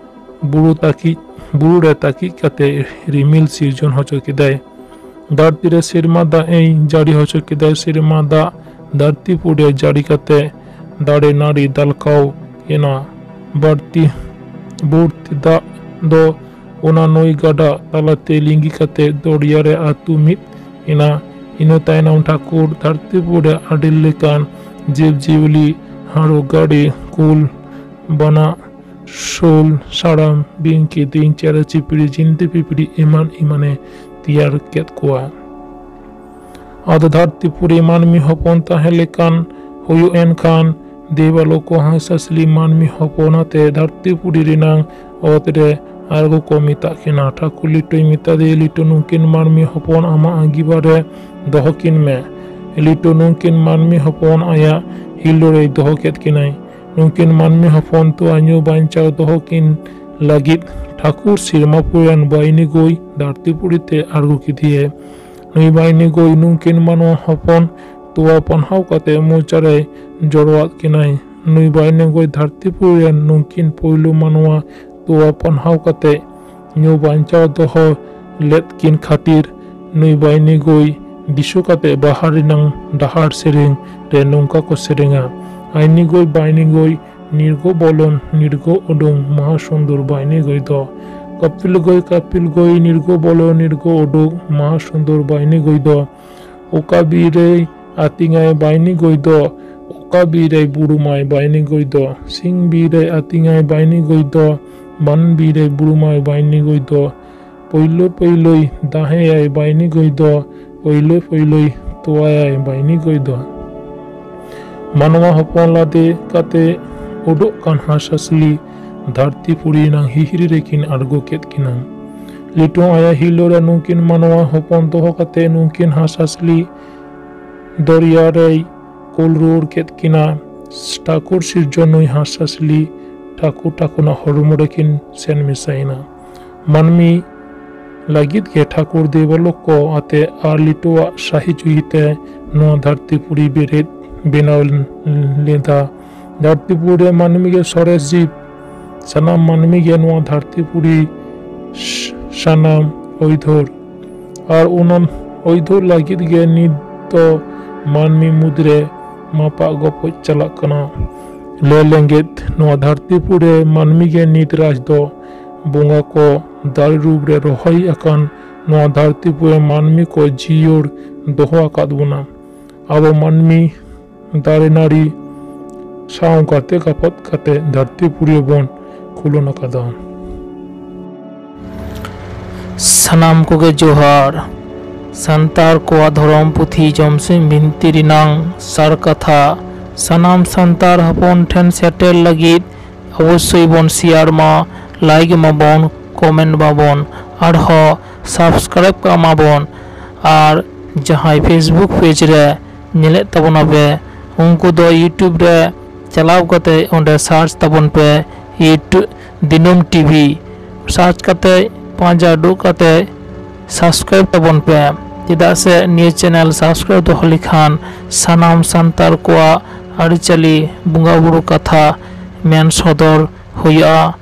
ᱵᱩᱨᱩ ᱛᱟᱹᱠᱤᱡ, ᱵᱩᱨᱩ ᱨᱮ ᱛᱟᱹᱠᱤᱡ ᱠᱟᱛᱮ ᱨᱤᱢᱤᱞ ᱥᱤᱨᱡᱚᱱ ᱦᱚᱪᱚ ᱠᱮᱫᱟᱭ᱾ ᱫᱷᱟᱹᱨᱛᱤ ᱨᱮ ᱥᱮᱨᱢᱟ ᱫᱟᱜ ᱮ ᱡᱟᱹᱲᱤ ᱦᱚᱪᱚ ᱠᱮᱫᱟᱭ᱾ ᱥᱮᱨᱢᱟ ᱫᱟᱜ ᱫᱷᱟᱹᱨᱛᱤ ᱯᱩᱨᱤ ᱡᱟᱹᱲᱤ ᱠᱟᱛᱮ ᱫᱟᱨᱮ ᱱᱟᱹᱲᱤ ᱫᱟᱞᱠᱟᱣ ᱮᱱᱟ᱾ ᱵᱟᱹᱲᱛᱤ, ᱵᱟᱹᱲᱛᱤ ᱫᱟᱜ ᱫᱚ ᱚᱱᱟ ᱱᱟᱹᱭ ᱜᱟᱰᱟ ᱛᱟᱞᱟᱛᱮ ᱞᱤᱸᱜᱤ ᱠᱟᱛᱮ ᱫᱚᱨᱭᱟ ᱨᱮ ᱟᱹᱛᱩ ᱢᱤᱫ ᱮᱱᱟ᱾ ᱤᱱᱟᱹ ᱛᱟᱭᱱᱚᱢ ᱴᱷᱟᱹᱠᱩᱨ ᱫᱷᱟᱹᱨᱛᱤ ᱯᱩᱨᱤ ᱟᱹᱰᱤ ᱞᱮᱠᱟᱱ ᱡᱤᱵᱽ ᱡᱤᱭᱟᱹᱞᱤ, ᱦᱟᱹᱲᱩ, ᱜᱟᱹᱰᱤ, ᱠᱩᱞ, ᱵᱟᱱᱟ, ᱥᱳᱞ, ᱥᱟᱲᱟᱢ, ᱵᱤᱧ, ᱠᱤᱫᱤᱧ, ᱪᱮᱬᱮ ᱪᱤᱯᱲᱤ, ᱡᱤᱱᱛᱤ ᱯᱤᱯᱲᱤ ᱮᱢᱟᱱ ᱮᱢᱟᱱᱮ ᱛᱮᱭᱟᱨ ᱠᱮᱫ ᱠᱚᱣᱟ᱾ ᱟᱫᱚ ᱫᱷᱟᱹᱨᱛᱤ ᱯᱩᱨᱤ ᱢᱟᱹᱱᱢᱤ ᱦᱚᱯᱚᱱ ᱛᱟᱦᱮᱸ ᱞᱮᱠᱟᱱ ᱦᱩᱭᱩᱜ ᱮᱱᱠᱷᱟᱱ, ᱫᱮᱵᱟᱞᱳᱠ ᱦᱟᱸᱥ ᱦᱟᱸᱥᱞᱤ ᱢᱟᱹᱱᱢᱤ ᱦᱚᱯᱚᱱ ᱟᱛᱮ ᱫᱷᱟᱹᱨᱛᱤ ᱯᱩᱨᱤ ᱨᱮᱱᱟᱝ ᱚᱛ ᱨᱮ ᱟᱬᱜᱚ ᱠᱚ ᱢᱮᱛᱟᱜ ᱠᱤᱱᱟ᱾ ᱴᱷᱟᱹᱠᱩᱨ ᱞᱤᱴᱟᱹᱭ ᱢᱮᱛᱟ ᱫᱮᱭᱟ, ᱞᱤᱴᱟᱹ, ᱱᱩᱝᱠᱤᱱ ᱢᱟᱹᱱᱢᱤ ᱦᱚᱯᱚᱱ ᱟᱢᱟᱜ ᱟᱺᱜᱤᱵᱷᱟᱨ ᱨᱮ ᱫᱚᱦᱚ ᱠᱤᱱ ᱢᱮ᱾ ᱞᱤᱴᱟᱹ ᱱᱩᱝᱠᱤᱱ ᱢᱟᱹᱱᱢᱤ ᱦᱚᱯᱚᱱ ᱟᱭᱟᱜ ᱦᱤᱞᱳᱲᱮᱭ ᱫᱚᱦᱚ ᱠᱮᱫ ᱠᱤᱱᱟᱭ᱾ ᱱᱩᱠᱤᱱ ᱢᱟᱹᱱᱢᱤ ᱦᱚᱯᱚᱱ ᱛᱚᱣᱟ ᱧᱩ ᱵᱟᱧᱪᱟᱣ ᱫᱚᱦᱚ ᱠᱤᱱ ᱞᱟᱹᱜᱤᱫ ᱴᱷᱟᱹᱠᱩᱨ ᱥᱤᱨᱢᱟᱯᱩᱨ ᱨᱮᱱ ᱵᱟᱭᱱᱤ ᱜᱟᱹᱭ ᱫᱷᱟᱹᱨᱛᱤᱯᱩᱨᱤ ᱛᱮ ᱟᱬᱜᱚ ᱠᱮᱫᱮᱭᱟᱭ᱾ ᱱᱩᱭ ᱵᱟᱭᱱᱤ ᱜᱟᱹᱭ ᱱᱩᱠᱤᱱ ᱢᱟᱱᱣᱟ ᱦᱚᱯᱚᱱ ᱛᱚᱣᱟ ᱯᱟᱱᱦᱟᱣ ᱠᱟᱛᱮ ᱢᱚᱪᱟᱨᱮᱭ ᱡᱚᱨᱚᱣᱟᱫ ᱠᱤᱱᱟᱭ᱾ ᱱᱩᱭ ᱵᱟᱭᱱᱤ ᱜᱟᱹᱭ ᱫᱷᱟᱹᱨᱛᱤᱯᱩᱨᱤ ᱨᱮᱱ ᱱᱩᱠᱤᱱ ᱯᱳᱭᱞᱳ ᱢᱟᱱᱣᱟ ᱛᱚᱣᱟ ᱯᱟᱱᱦᱟᱣ ᱠᱟᱛᱮ ᱧᱩ ᱵᱟᱧᱪᱟᱣ ᱫᱚᱦᱚ ᱞᱮᱫ ᱠᱤᱱ ᱠᱷᱟᱹᱛᱤᱨ ᱱᱩᱭ ᱵᱟᱭᱱᱤ ᱜᱟᱹᱭ ᱫᱤᱥᱟᱹ ᱠᱟᱛᱮ ᱵᱟᱦᱟ ᱨᱮᱱᱟᱝ ᱰᱟᱦᱟᱨ ᱥᱮᱨᱮᱧ ᱨᱮ ᱱᱚᱝᱠᱟ ᱠᱚ ᱥᱮᱨᱮᱧᱟ᱾ ᱟᱭᱱᱤ ᱜᱟᱹᱭ ᱵᱟᱭᱱᱤ ᱜᱟᱹᱭ ᱱᱤᱨᱜᱚ ᱵᱚᱞᱚᱱ ᱱᱤᱨᱜᱚ ᱩᱰᱩᱝ ᱢᱟᱦᱟ ᱥᱩᱱᱫᱚᱨ ᱵᱟᱭᱱᱤ ᱜᱟᱹᱭ ᱫᱚ᱾ ᱠᱟᱹᱯᱤᱞ ᱜᱟᱹᱭ ᱠᱟᱹᱯᱤᱞ ᱜᱟᱹᱭ ᱱᱤᱨᱜᱚ ᱵᱚᱞᱚᱱ ᱱᱤᱨᱜᱚ ᱩᱰᱩᱝ ᱢᱟᱦᱟ ᱥᱩᱱᱫᱚᱨ ᱵᱟᱭᱱᱤ ᱜᱟᱹᱭ ᱫᱚ᱾ ᱚᱠᱟ ᱵᱤᱨ ᱨᱮᱭ ᱟᱹᱛᱤᱧᱟᱭ ᱵᱟᱭᱱᱤ ᱜᱟᱹᱭ ᱫᱚ, ᱚᱠᱟ ᱵᱤᱨ ᱨᱮᱭ ᱵᱩᱨᱩᱢᱟᱭ ᱵᱟᱭᱱᱤ ᱜᱟᱹᱭ ᱫᱚ, ᱥᱤᱧ ᱵᱤᱨ ᱨᱮᱭ ᱟᱹᱛᱤᱧᱟᱭ ᱵᱟᱭᱱᱤ ᱜᱟᱹᱭ ᱫᱚ, ᱵᱟᱱ ᱵᱤᱨ ᱨᱮᱭ ᱵᱩᱨᱩᱢᱟᱭ ᱵᱟᱭᱱᱤ ᱜᱟᱹᱭ ᱫᱚ, ᱯᱳᱭᱞᱳ ᱯᱳᱭᱞᱳᱭ ᱫᱟᱦᱮᱭᱟᱭ ᱵᱟᱭᱱᱤ ᱜᱟᱹᱭ ᱫᱚ, ᱯᱳᱭᱞᱳ ᱯᱳᱭᱞᱳᱭ ᱛᱚᱣᱟᱭᱟᱭ ᱵᱟᱭᱱᱤ ᱜᱟᱹᱭ ᱫᱚ᱾ ᱢᱟᱱᱣᱟ ᱦᱚᱯᱚᱱ ᱞᱟᱫᱮ ᱠᱟᱛᱮ ᱩᱰᱩᱠ ᱠᱟᱱ ᱦᱟᱸᱥ ᱦᱟᱸᱥᱞᱤ ᱫᱷᱟᱹᱨᱛᱤ ᱯᱩᱨᱤ ᱱᱟᱝ ᱦᱤᱦᱤᱨᱤ ᱨᱮᱠᱤᱱ ᱟᱬᱜᱚ ᱠᱮᱫ ᱠᱤᱱᱟ᱾ ᱞᱤᱴᱟᱹ ᱟᱭᱟ ᱦᱤᱞᱳ ᱨᱮ ᱱᱩᱠᱤᱱ ᱢᱟᱱᱣᱟ ᱦᱚᱯᱚᱱ ᱫᱚᱦᱚ ᱠᱟᱛᱮ ᱱᱩᱠᱤᱱ ᱦᱟᱸᱥ ᱦᱟᱸᱥᱞᱤ ᱫᱚᱨᱭᱟ ᱨᱮᱭ ᱠᱩᱞ ᱨᱩᱣᱟᱹᱲ ᱠᱮᱫ ᱠᱤᱱᱟ᱾ ᱴᱷᱟᱹᱠᱩᱨ ᱥᱤᱨᱡᱚᱱ ᱱᱩᱭ ᱦᱟᱸᱥ ᱦᱟᱸᱥᱞᱤ ᱴᱷᱟᱹᱠᱩᱨ ᱴᱷᱟᱹᱠᱩᱨ ᱱᱟᱜ ᱦᱚᱲᱢᱚ ᱨᱮᱠᱤᱱ ᱥᱮᱱ ᱢᱮᱥᱟᱭᱮᱱᱟ᱾ ᱢᱟᱹᱱᱢᱤ ᱞᱟᱹᱜᱤᱫ ᱜᱮ ᱴᱷᱟᱹᱠᱩᱨ ᱫᱮᱵᱚᱞᱳᱠ ᱠᱚ ᱟᱛᱮ ᱟᱨ ᱞᱤᱴᱟᱹᱣᱟᱜ ᱥᱟᱹᱦᱤ ᱡᱩᱦᱤ ᱛᱮ ᱱᱚᱣᱟ ᱫᱷᱟᱹᱨᱛᱤ ᱯᱩᱨᱤ ᱵᱮᱨᱮᱫ ᱵᱮᱱᱟᱣ ᱞᱮᱫᱟ᱾ ᱫᱷᱟᱹᱨᱛᱤ ᱯᱩᱨᱤ ᱨᱮ ᱢᱟᱹᱱᱢᱤ ᱜᱮ ᱥᱚᱨᱮᱥ ᱡᱤᱵ᱾ ᱥᱟᱱᱟᱢ ᱢᱟᱹᱱᱢᱤ ᱜᱮ ᱱᱚᱣᱟ ᱫᱷᱟᱹᱨᱛᱤ ᱯᱩᱨᱤ ᱥᱟᱱᱟᱢ ᱟᱹᱭᱫᱷᱟᱹᱨ᱾ ᱟᱨ ᱚᱱᱟ ᱟᱹᱭᱫᱟᱹᱨ ᱞᱟᱹᱜᱤᱫ ᱜᱮ ᱱᱤᱛ ᱫᱚ ᱢᱟᱹᱱᱢᱤ ᱢᱩᱫᱽᱨᱮ ᱢᱟᱯᱟᱜ ᱜᱚᱯᱚᱡ ᱪᱟᱞᱟᱜ ᱠᱟᱱᱟ᱾ ᱞᱮ ᱞᱮᱸᱜᱮᱫ ᱱᱚᱣᱟ ᱫᱷᱟᱹᱨᱛᱤ ᱯᱩᱨᱤ ᱨᱮ ᱢᱟᱹᱱᱢᱤ ᱜᱮ ᱱᱤᱛ ᱨᱟᱡᱽ ᱫᱚ ᱵᱚᱸᱜᱟ ᱠᱚ ᱫᱟᱨᱮ ᱨᱩᱯ ᱨᱮ ᱨᱚᱦᱚᱭ ᱟᱠᱟᱱ ᱱᱚᱣᱟ ᱫᱷᱟᱹᱨᱛᱤ ᱯᱩᱨᱤ ᱨᱮ ᱢᱟᱹᱱᱢᱤ ᱠᱚ ᱡᱤᱭᱟᱹᱲ ᱫᱚᱦᱚ ᱟᱠᱟᱫ ᱵᱚᱱᱟ᱾ ᱟᱵᱚ ᱢᱟᱹᱱᱢᱤ ᱫᱟᱨᱮ ᱱᱟᱹᱲᱤ ᱥᱟᱶ ᱜᱟᱛᱮ ᱜᱟᱯᱟᱛ ᱠᱟᱛᱮ ᱫᱷᱟᱹᱨᱛᱤ ᱯᱩᱨᱤ ᱵᱚᱱ ᱠᱷᱩᱞᱟᱹᱱ ᱟᱠᱟᱫᱟ᱾ ᱥᱟᱱᱟᱢ ᱠᱚᱜᱮ ᱡᱚᱦᱟᱨ᱾ ᱥᱟᱱᱛᱟᱲ ᱠᱚᱣᱟᱜ ᱫᱷᱚᱨᱚᱢ ᱯᱩᱛᱷᱤ ᱡᱚᱢᱥᱤᱢ ᱵᱤᱱᱛᱤ ᱨᱮᱱᱟᱝ ᱥᱟᱨ ᱠᱟᱛᱷᱟ ᱥᱟᱱᱟᱢ ᱥᱟᱱᱛᱟᱲ ᱦᱚᱯᱚᱱ ᱴᱷᱮᱱ ᱥᱮᱴᱮᱨ ᱞᱟᱹᱜᱤᱫ ᱚᱵᱚᱥᱥᱳᱭ ᱵᱚᱱ ᱥᱮᱭᱟᱨ ᱢᱟ, ᱞᱟᱭᱤᱠ ᱢᱟᱵᱚᱱ, ᱠᱚᱢᱮᱱᱴ ᱢᱟᱵᱚᱱ, ᱟᱨᱦᱚᱸ ᱥᱟᱵᱥᱠᱨᱟᱭᱤᱵ ᱠᱟᱜ ᱢᱟᱵᱚᱱ᱾ ᱟᱨ ᱡᱟᱦᱟᱸᱭ ᱯᱷᱮᱥᱵᱩᱠ ᱯᱮᱡᱽ ᱨᱮ ᱧᱮᱞᱮᱫ ᱛᱟᱵᱚᱱᱟᱯᱮ, ᱩᱱᱠᱩ ᱫᱚ YouTube ᱨᱮ ᱪᱟᱞᱟᱣ ᱠᱟᱛᱮ ᱚᱸᱰᱮ search ᱛᱟᱵᱚᱱ ᱯᱮ, YouTube ᱫᱤᱱᱟᱹᱢ TV search ᱠᱟᱛᱮ ᱯᱟᱸᱡᱟ ᱩᱰᱩᱠ ᱠᱟᱛᱮ subscribe ᱛᱟᱵᱚᱱ ᱯᱮ᱾ ᱪᱮᱫᱟᱜ ᱥᱮ ᱱᱤᱭᱟᱹ channel subscribe ᱫᱚᱦᱚ ᱞᱮᱠᱷᱟᱱ ᱥᱟᱱᱟᱢ ᱥᱟᱱᱛᱟᱲ ᱠᱚᱣᱟᱜ ᱟᱹᱨᱤᱪᱟᱹᱞᱤ, ᱵᱚᱸᱜᱟ ᱵᱩᱨᱩ ᱠᱟᱛᱷᱟ ᱢᱮᱱ ᱥᱚᱫᱚᱨ ᱦᱩᱭᱩᱜᱼᱟ᱾